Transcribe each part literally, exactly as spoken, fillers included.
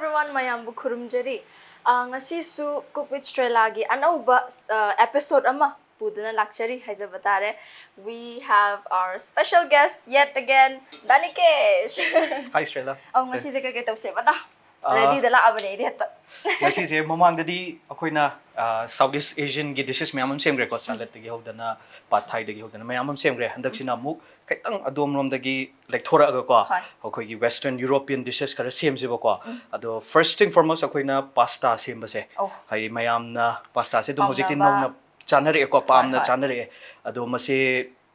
Everyone, ꯃꯌꯥꯝꯕꯨ ꯈꯨꯔꯨꯝꯖꯔꯤ꯫ ꯑ, ꯉꯁꯤꯁꯨ Cook with Strella ꯒꯤ ꯑꯅꯧꯕ, ꯑ, episode ꯑꯃ ꯄꯨꯗꯨꯅ ꯂꯥꯛꯆꯔꯤ ꯍꯥꯏꯖꯕ ꯇꯥꯔꯦ꯫ We have our special guest yet again, the ꯅꯤꯀꯦꯁ꯫ Hi, Strella. ꯑꯧ, ꯉꯁꯤꯁꯦ ꯀꯩꯀꯩ ꯇꯧꯁꯦꯕꯗ? ꯑ, Ready ꯗ ꯂꯥꯛꯑꯕꯅꯦ ꯑꯩꯗꯤ ꯍꯦꯛꯇ꯫ ꯉꯁꯤꯁꯦ ꯃꯃꯥꯡꯗꯗꯤ ꯑꯩꯈꯣꯏꯅ, ꯑ, South East Asian ꯒꯤ dishes ꯃꯌꯥꯝ ꯑꯃ ꯁꯦꯝꯈ꯭ꯔꯦꯀꯣ, salad ꯇꯒꯤ ꯍꯧꯗꯅ, pad thai ꯗꯒꯤ ꯍꯧꯗꯅ ꯃꯌꯥꯝ ꯑꯃ ꯁꯦꯝꯈ꯭ꯔꯦ꯫ ꯍꯟꯗꯛꯁꯤꯅ ꯑꯃꯨꯛ ꯈꯤꯇꯪ ꯑꯗꯣꯝꯔꯣꯝꯗꯒꯤ ꯂꯩꯊꯣꯔꯛꯑꯒꯀꯣ, ꯍꯣꯏ꯫ ꯑꯩꯈꯣꯏꯒꯤ Western European dishes ꯈꯔ ꯁꯦꯝꯁꯦꯕꯀꯣ꯫ ꯑꯗꯣ first thing foremost ꯑꯩꯈꯣꯏꯅ pasta ꯁꯦꯝꯕꯁꯦ, ꯑꯧ꯫ ꯍꯥꯏꯗꯤ ꯃꯌꯥꯝꯅ pasta ꯁꯦ ꯑꯗꯨꯝ ꯍꯧꯖꯤꯛꯇꯤ ꯄꯥꯝꯅꯕ꯫ ꯅꯧꯅ ꯆꯥꯅꯔꯛꯑꯦꯀꯣ, ꯄꯥꯝꯅ ꯍꯣꯏ꯫ ꯆꯥꯅꯔꯛꯑꯦ꯫ ꯑꯗꯣ ꯃꯁꯤ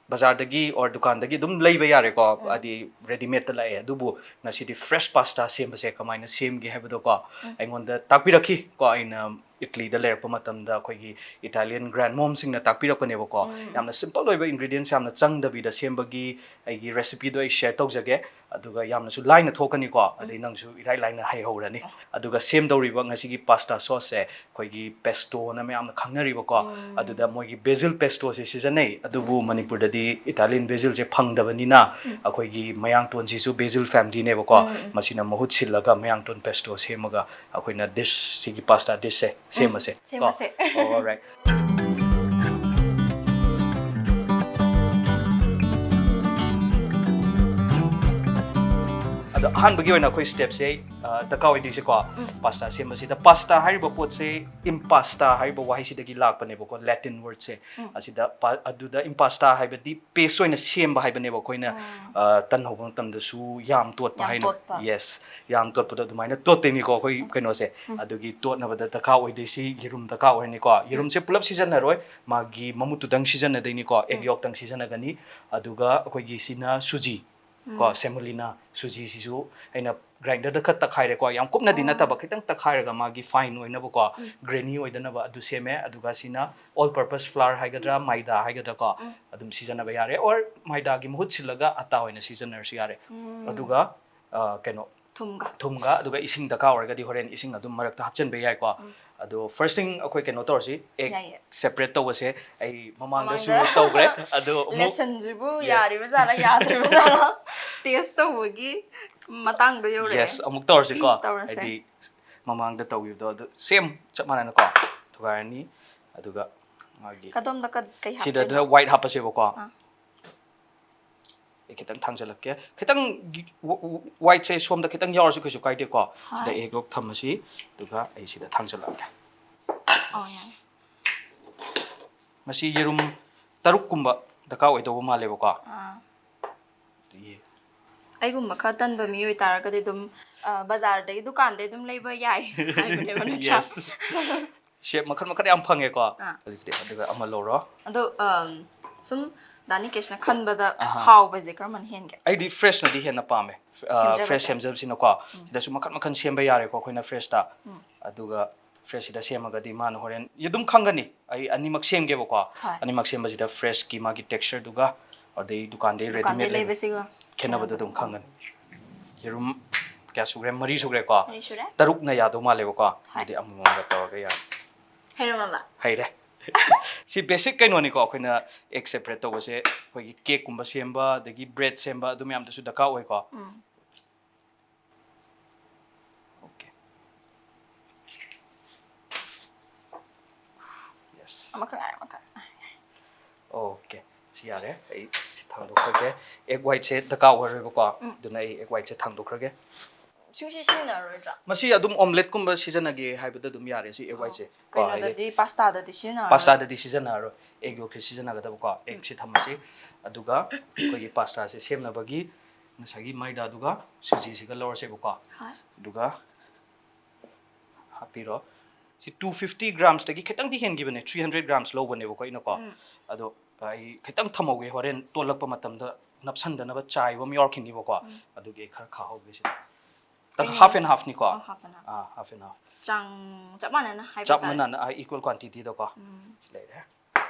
ꯕꯖꯥꯔꯗꯒꯤ or ꯗꯨꯀꯥꯟꯗꯒꯤ ꯑꯗꯨꯝ ꯂꯩꯕ ꯌꯥꯔꯦꯀꯣ, ꯍꯥꯏꯗꯤ ready made ꯇ ꯂꯥꯛꯑꯦ꯫ ꯑꯗꯨꯕꯨ ꯉꯁꯤꯗꯤ fresh pasta ꯁꯦꯝꯕꯁꯦ ꯀꯃꯥꯏꯅ ꯁꯦꯝꯒꯦ ꯍꯥꯏꯕꯗꯣꯀꯣ, ꯑꯩꯉꯣꯟꯗ ꯇꯥꯛꯄꯤꯔꯛꯈꯤ ꯀꯣ꯫ ꯑꯩꯅ ꯏꯇꯂꯤꯗ ꯂꯩꯔꯛꯄ ꯃꯇꯝꯗ ꯑꯩꯈꯣꯏꯒꯤ Italian grand mom ꯁꯤꯡꯅ ꯇꯥꯛꯄꯤꯔꯛꯄꯅꯦꯕꯀꯣ꯫ ꯌꯥꯝꯅ simple ꯑꯣꯏꯕ ingredients ꯌꯥꯝꯅ ꯆꯪꯗꯕꯤꯗ ꯁꯦꯝꯕꯒꯤ ꯑꯩꯒꯤ recipe ꯗꯣ ꯑꯩ share ꯇꯧꯖꯒꯦ꯫ ꯑꯗꯨꯒ ꯌꯥꯝꯅꯁꯨ ꯂꯥꯏꯅ ꯊꯣꯛꯀꯅꯤꯀꯣ, ꯑꯗꯩ ꯅꯪꯁꯨ ꯏꯔꯥꯏ ꯂꯥꯏꯅ ꯍꯩꯍꯧꯔꯅꯤ꯫ ꯑꯗꯨꯒ ꯁꯦꯝꯗꯧꯔꯤꯕ ꯉꯁꯤꯒꯤ pasta sauce ꯁꯦ ꯑꯩꯈꯣꯏꯒꯤ pesto ꯅ ꯃꯌꯥꯝꯅ ꯈꯪꯅꯔꯤꯕꯀꯣ, ꯑꯗꯨꯗ ꯃꯣꯏꯒꯤ basil pesto ꯁꯦ ꯁꯤꯖꯤꯟꯅꯩ꯫ ꯑꯗꯨꯕꯨ ꯃꯅꯤꯄꯨꯔꯗꯗꯤ Italian basil ꯁꯦ ꯐꯪꯗꯕꯅꯤꯅ ꯑꯩꯈꯣꯏꯒꯤ ꯃꯌꯥꯡꯇꯣꯟꯁꯤꯁꯨ basil family ꯅꯦꯕꯀꯣ꯫ ꯃꯁꯤꯅ ꯃꯍꯨꯠ ꯁꯤꯜꯂꯒ ꯃꯌꯥꯡꯇꯣꯟ pesto ꯁꯦꯝꯃꯒ ꯑꯩꯈꯣꯏꯅ dish, ꯁꯤꯒꯤ pasta dish ꯁꯦ ꯁꯦꯝꯃꯁꯦ ꯀꯣ꯫ ꯁꯦꯝꯃꯁꯦ꯫ Alright. ꯑꯗꯣ ꯑꯍꯥꯟꯕꯒꯤ ꯑꯣꯏꯅ ꯑꯩꯈꯣꯏ step ꯁꯦ, ꯑ, ꯗꯔꯀꯥꯔ ꯑꯣꯏꯗꯣꯏꯁꯦꯀꯣ꯫ Pasta ꯁꯦꯝꯕꯁꯤꯗ, pasta ꯍꯥꯏꯔꯤꯕ ꯄꯣꯠꯁꯦ impasta ꯍꯥꯏꯔꯤꯕ ꯋꯥꯍꯩꯁꯤꯗꯒꯤ ꯂꯥꯛꯄꯅꯦꯕꯀꯣ, Latin word ꯁꯦ꯫ ꯑꯁꯤꯗ pa-, ꯑꯗꯨꯗ impasta ꯍꯥꯏꯕꯗꯤ paste ꯑꯣꯏꯅ ꯁꯦꯝꯕ ꯍꯥꯏꯕꯅꯦꯕ꯫ ꯑꯩꯈꯣꯏꯅ, ꯑ, ꯇꯟ ꯍꯧꯕ ꯃꯇꯝꯗꯁꯨ ꯌꯥꯝ ꯇꯣꯠꯄ ꯌꯥꯝ ꯍꯥꯏꯅ꯫ ꯇꯣꯠꯄ꯫ Yes, ꯌꯥꯝ ꯇꯣꯠꯄꯗꯣ ꯑꯗꯨꯃꯥꯏꯅ ꯇꯣꯠꯇꯣꯏꯅꯤꯀꯣ ꯑꯩꯈꯣꯏ ꯀꯩꯅꯣꯁꯦ꯫ ꯑꯗꯨꯒꯤ ꯇꯣꯠꯅꯕꯗ ꯗꯔꯀꯥꯔ ꯑꯣꯏꯗꯣꯏꯁꯤ ꯌꯦꯔꯨꯝ ꯗꯔꯀꯥꯔ ꯑꯣꯏꯔꯅꯤꯀꯣ꯫ ꯌꯦꯔꯨꯝꯁꯦ ꯄꯨꯂꯞ ꯁꯤꯖꯤꯟꯅꯔꯣꯏ, ꯃꯥꯒꯤ ꯃꯃꯨꯠꯇꯨꯗꯪ ꯁꯤꯖꯤꯟꯅꯗꯣꯏꯅꯤꯀꯣ, egg yolk ꯇꯪ ꯁꯤꯖꯤꯟꯅꯒꯅꯤ꯫ ꯑꯗꯨꯒ ꯑꯩꯈꯣꯏꯒꯤ ꯁꯤꯅ ꯁꯨꯖꯤ ꯀꯣ, semolina ꯁꯨꯖꯤꯁꯤꯁꯨ ꯑꯩꯅ grinder ꯗ ꯈꯔ ꯇꯛꯈꯥꯏꯔꯦꯀꯣ, ꯌꯥꯝ ꯀꯨꯞꯅꯗꯤ ꯅꯠꯇꯕ, ꯈꯤꯇꯪ ꯇꯛꯈꯥꯏꯔꯒ ꯃꯥꯒꯤ fine ꯑꯣꯏꯅꯕꯀꯣ, grainy ꯑꯣꯏꯗꯅꯕ ꯑꯗꯨ ꯁꯦꯝꯃꯦ꯫ ꯑꯗꯨꯒ ꯁꯤꯅ all purpose flour ꯍꯥꯏꯒꯗ꯭ꯔꯥ, ꯃꯥꯏꯗꯥ ꯍꯥꯏꯒꯗ꯭ꯔꯥꯀꯣ, ꯑꯗꯨꯝ ꯁꯤꯖꯤꯟꯅꯕ ꯌꯥꯔꯦ, or ꯃꯥꯏꯗꯥꯒꯤ ꯃꯍꯨꯠ ꯁꯤꯜꯂꯒ ꯑꯇꯥ ꯑꯣꯏꯅ ꯁꯤꯖꯤꯟꯅꯔꯁꯨ ꯌꯥꯔꯦ꯫ ꯑꯗꯨꯒ, ꯑ, ꯀꯩꯅꯣ, ꯊꯨꯝꯒ꯫ ꯊꯨꯝꯒ, ꯑꯗꯨꯒ ꯏꯁꯤꯡ ꯗꯔꯀꯥꯔ ꯑꯣꯏꯔꯒꯗꯤ ꯍꯣꯔꯦꯟ ꯏꯁꯤꯡ ꯑꯗꯨꯝ ꯃꯔꯛꯇ ꯍꯥꯞꯆꯤꯟꯕ ꯌꯥꯏꯀꯣ꯫ ꯑꯗꯣ first thing ꯑꯩꯈꯣꯏ ꯀꯩꯅꯣ ꯇꯧꯔꯁꯤ, egg ꯌꯥꯏꯌꯦ꯫ Separate ꯇꯧꯕꯁꯦ ꯑꯩ ꯃꯃꯥꯡꯗꯁꯨ ꯃꯃꯥꯡꯗ꯫ ꯇꯧꯈ꯭ꯔꯦ꯫ ꯑꯗꯣ ꯑꯃꯨꯛ Lesson ꯁꯤꯕꯨ Yes. ꯌꯥꯔꯤꯕ ꯖꯥꯠꯂ ꯌꯥꯗ꯭ꯔꯤꯕ ꯖꯥꯠꯂ? Test ꯇꯧꯕꯒꯤ꯫ ꯃꯇꯥꯡꯗꯣ ꯌꯧꯔꯛꯑꯦ꯫ Yes, ꯑꯃꯨꯛ ꯇꯧꯔꯁꯤꯀꯣ꯫ ꯇꯧꯔꯁꯦ꯫ ꯍꯥꯏꯗꯤ ꯃꯃꯥꯡꯗ ꯇꯧꯈꯤꯕꯗꯣ ꯑꯗꯨ same ꯆꯞ ꯃꯥꯟꯅꯅꯀꯣ ꯊꯨꯒꯥꯏꯔꯅꯤ꯫ ꯑꯗꯨꯒ ꯃꯥꯒꯤ ꯀꯗꯣꯝꯗ ꯀ- ꯀꯩ ꯁꯤꯗ ꯍꯥꯞꯇꯣꯏꯅꯣ? White ꯍꯥꯞꯄꯁꯦꯕꯀꯣ꯫ ꯑꯥ꯫ ꯑꯩ ꯈꯤꯇꯪ ꯊꯥꯡꯖꯜꯂꯛꯀꯦ꯫ ꯈꯤꯇꯪ whiteꯁꯦ ꯁꯣꯝꯗ ꯈꯤꯇꯪ ꯌꯥꯎꯔꯁꯨ ꯀꯩꯁꯨ ꯀꯥꯏꯗꯦꯀꯣ꯫ ꯁꯤꯗ ꯍꯣꯏ꯫ Egg yolk ꯊꯝꯃꯁꯤ꯫ ꯑꯗꯨꯒ ꯑꯩ ꯁꯤꯗ ꯊꯥꯡꯖꯜꯂꯛꯑꯒꯦ꯫ ꯑꯣ, ꯌꯥꯏ꯫ ꯃꯁꯤ ꯌꯦꯔꯨꯝ ꯇꯔꯨꯛꯀꯨꯝꯕ ꯗꯔꯀꯥꯔ ꯑꯣꯏꯗꯧꯕ ꯃꯥꯜꯂꯦꯕꯀꯣ꯫ ꯑꯥ꯫ ꯑꯗꯒꯤ ꯑꯩꯒꯨꯝꯕ ꯈꯔ ꯇꯟꯕ ꯃꯤ ꯑꯣꯏꯇꯥꯔꯒꯗꯤ ꯑꯗꯨꯝ ꯑ, ꯕꯖꯥꯔꯗꯒꯤ ꯗꯨꯀꯥꯟꯗꯩ ꯑꯗꯨꯝ ꯂꯩꯕ ꯌꯥꯏ ꯍꯥꯏꯕꯅꯦꯕ, ꯅꯠꯇ꯭ꯔꯥ? Yes. Shape ꯃꯈꯜ ꯃꯈꯜ ꯌꯥꯝ ꯐꯪꯉꯦꯀꯣ꯫ ꯑꯥ꯫ ꯑꯗꯨꯒꯤꯗꯤ ꯑꯗꯨꯒ ꯑꯃ ꯂꯧꯔꯣ꯫ ꯑꯗꯣ ꯑꯝ, ꯁꯨꯝ ꯗꯥ ꯅꯤꯀꯦꯁꯅ ꯈꯟꯕꯗ ꯑꯍꯥ꯫ ꯍꯥꯎꯕꯁꯦ ꯀꯔꯝꯕꯅ ꯍꯦꯟꯒꯦ? ꯑꯩꯗꯤ freshꯅꯗꯤ ꯍꯦꯟꯅ ꯄꯥꯝꯃꯦ꯫ ꯑ, ꯁꯦꯝꯖꯕꯁꯦ? Fresh ꯁꯦꯝꯖꯕꯁꯤꯅꯀꯣ꯫ ꯁꯤꯗꯁꯨ ꯃꯈꯜ ꯃꯈꯜ ꯁꯦꯝꯕ ꯌꯥꯔꯦꯀꯣ ꯑꯩꯈꯣꯏꯅ freshꯇ꯫ ꯎꯝ꯫ ꯑꯗꯨꯒ freshꯁꯤꯗ ꯁꯦꯝꯃꯒꯗꯤ ꯃꯥꯅ ꯍꯣꯔꯦꯟ ꯑꯗꯨꯝ ꯈꯪꯒꯅꯤ꯫ ꯑꯩ ꯑꯅꯤꯃꯛ ꯁꯦꯝꯒꯦꯕꯀꯣ꯫ ꯍꯣꯏ꯫ ꯑꯅꯤꯃꯛ ꯁꯦꯝꯕꯁꯤꯗ freshꯀꯤ ꯃꯥꯒꯤ textureꯗꯨꯒ ꯑꯗꯩ ꯗꯨꯀꯥꯟꯗꯩ ꯗꯨꯀꯥꯟꯗꯩ readymade ꯂꯩꯕ ꯂꯩꯕꯁꯤꯒ ꯈꯦꯠꯅꯕꯗꯣ ꯑꯗꯨꯝ ꯈꯪꯒꯅꯤ꯫ ꯌꯦꯔꯨꯝ ꯀꯌꯥ ꯁꯨꯈ꯭ꯔꯦ? ꯃꯔꯤ ꯁꯨꯈ꯭ꯔꯦꯀꯣ꯫ ꯃꯔꯤ ꯁꯨꯔꯦ꯫ ꯇꯔꯨꯛꯅ ꯌꯥꯗꯧ ꯃꯥꯜꯂꯦꯕꯀꯣ꯫ ꯑꯗꯨꯗꯤ ꯑꯃꯃꯝꯒ ꯇꯧꯔꯒ ꯌꯥꯔꯦ꯫ ꯍꯩꯔꯝꯃꯕ? ꯍꯩꯔꯦ꯫ ꯁꯤ basic ꯀꯩꯅꯣꯅꯤꯀꯣ, ꯑꯩꯈꯣꯏꯅ egg separate ꯇꯧꯕꯁꯦ ꯑꯩꯈꯣꯏꯒꯤ cakeꯀꯨꯝꯕ ꯁꯦꯝꯕ ꯑꯗꯒꯤ bread ꯁꯦꯝꯕ ꯑꯗꯨ ꯃꯌꯥꯝꯗꯁꯨ ꯗꯔꯀꯥꯔ ꯑꯣꯏꯀꯣ꯫ ꯎꯝ꯫ Okay. Yes. ꯑꯃꯈꯛ ꯉꯥꯏꯔꯦ, ꯑꯃꯈꯛ꯫ Okay. ꯁꯤ ꯌꯥꯔꯦ꯫ ꯑꯩ ꯁꯤ ꯊꯥꯡꯗꯣꯛꯈ꯭ꯔꯒꯦ꯫ Egg whiteꯁꯦ ꯗꯔꯀꯥꯔ ꯑꯣꯏꯔꯣꯏꯕꯀꯣ꯫ ꯎꯝ꯫ ꯑꯗꯨꯅ ꯑꯩ egg whiteꯁꯦ ꯊꯥꯡꯗꯣꯛꯈ꯭ꯔꯒꯦ꯫ ꯁꯨꯡꯁꯤ ꯁꯤꯖꯤꯟꯅꯔꯣꯏꯗ꯭ꯔꯥ? ꯃꯁꯤ ꯑꯗꯨꯝ omeletteꯀꯨꯝꯕ ꯁꯤꯖꯤꯟꯅꯒꯦ ꯍꯥꯏꯕꯗ ꯑꯗꯨꯝ ꯌꯥꯔꯦ ꯁꯤ egg whiteꯁꯦ꯫ ꯀꯣ, ꯍꯥꯏꯗꯤ ꯀꯩꯅꯣꯗꯗꯤ, pastaꯗꯗꯤ ꯁꯤꯖꯤꯟꯅꯔꯣꯏ? Pastaꯗꯗꯤ ꯁꯤꯖꯤꯟꯅꯔꯣꯏ꯫ Egg yolkꯁꯦ ꯁꯤꯖꯤꯟꯅꯒꯗꯕꯀꯣ꯫ Eggꯁꯦ ꯊꯝꯃꯁꯤ꯫ ꯑꯗꯨꯒ ꯑꯩꯈꯣꯏꯒꯤ pastaꯁꯦ ꯁꯦꯝꯅꯕꯒꯤ ꯉꯁꯥꯏꯒꯤ ꯃꯥꯏꯗꯥꯗꯨꯒ ꯁꯨꯖꯤꯁꯤꯒ ꯂꯧꯔꯁꯦꯕꯀꯣ꯫ ꯍꯣꯏ꯫ ꯑꯗꯨꯒ ꯍꯥꯞꯄꯤꯔꯣ꯫ ꯁꯤ two fifty gramsꯇꯒꯤ ꯈꯤꯇꯪꯗꯤ ꯍꯦꯟꯈꯤꯕꯅꯦ, three hundred grams ꯂꯧꯕꯅꯦꯕꯀꯣ ꯑꯩꯅꯀꯣ꯫ ꯎꯝ꯫ ꯑꯗꯣ ꯑꯩ ꯈꯤꯇꯪ ꯊꯝꯍꯧꯒꯦ, ꯍꯣꯔꯦꯟ ꯇꯣꯠꯂꯛꯄ ꯃꯇꯝꯗ ꯅꯞꯁꯟꯗꯅꯕ ꯆꯥꯏꯕ ꯑꯃ ꯌꯥꯎꯔꯛꯈꯤꯅꯤꯕꯀꯣ꯫ ꯎꯝ꯫ ꯑꯗꯨꯒꯤ ꯑꯩ ꯈꯔ ꯈꯥꯍꯧꯒꯦ ꯁꯤꯗ꯫ ꯑꯩꯅ Half and halfꯅꯤꯀꯣ꯫ ꯑꯣ, half and half꯫ Ah, half and half꯫ ꯆꯥꯡ ꯆꯞ ꯃꯥꯟꯅꯅ ꯍꯥꯏꯕ ꯆꯞ ꯇꯥꯔꯦ꯫ ꯃꯥꯟꯅꯅ, ꯑꯥ, equal quantityꯗꯀꯣ꯫ ꯎꯝ꯫ ꯁꯤ ꯂꯩꯔꯦ꯫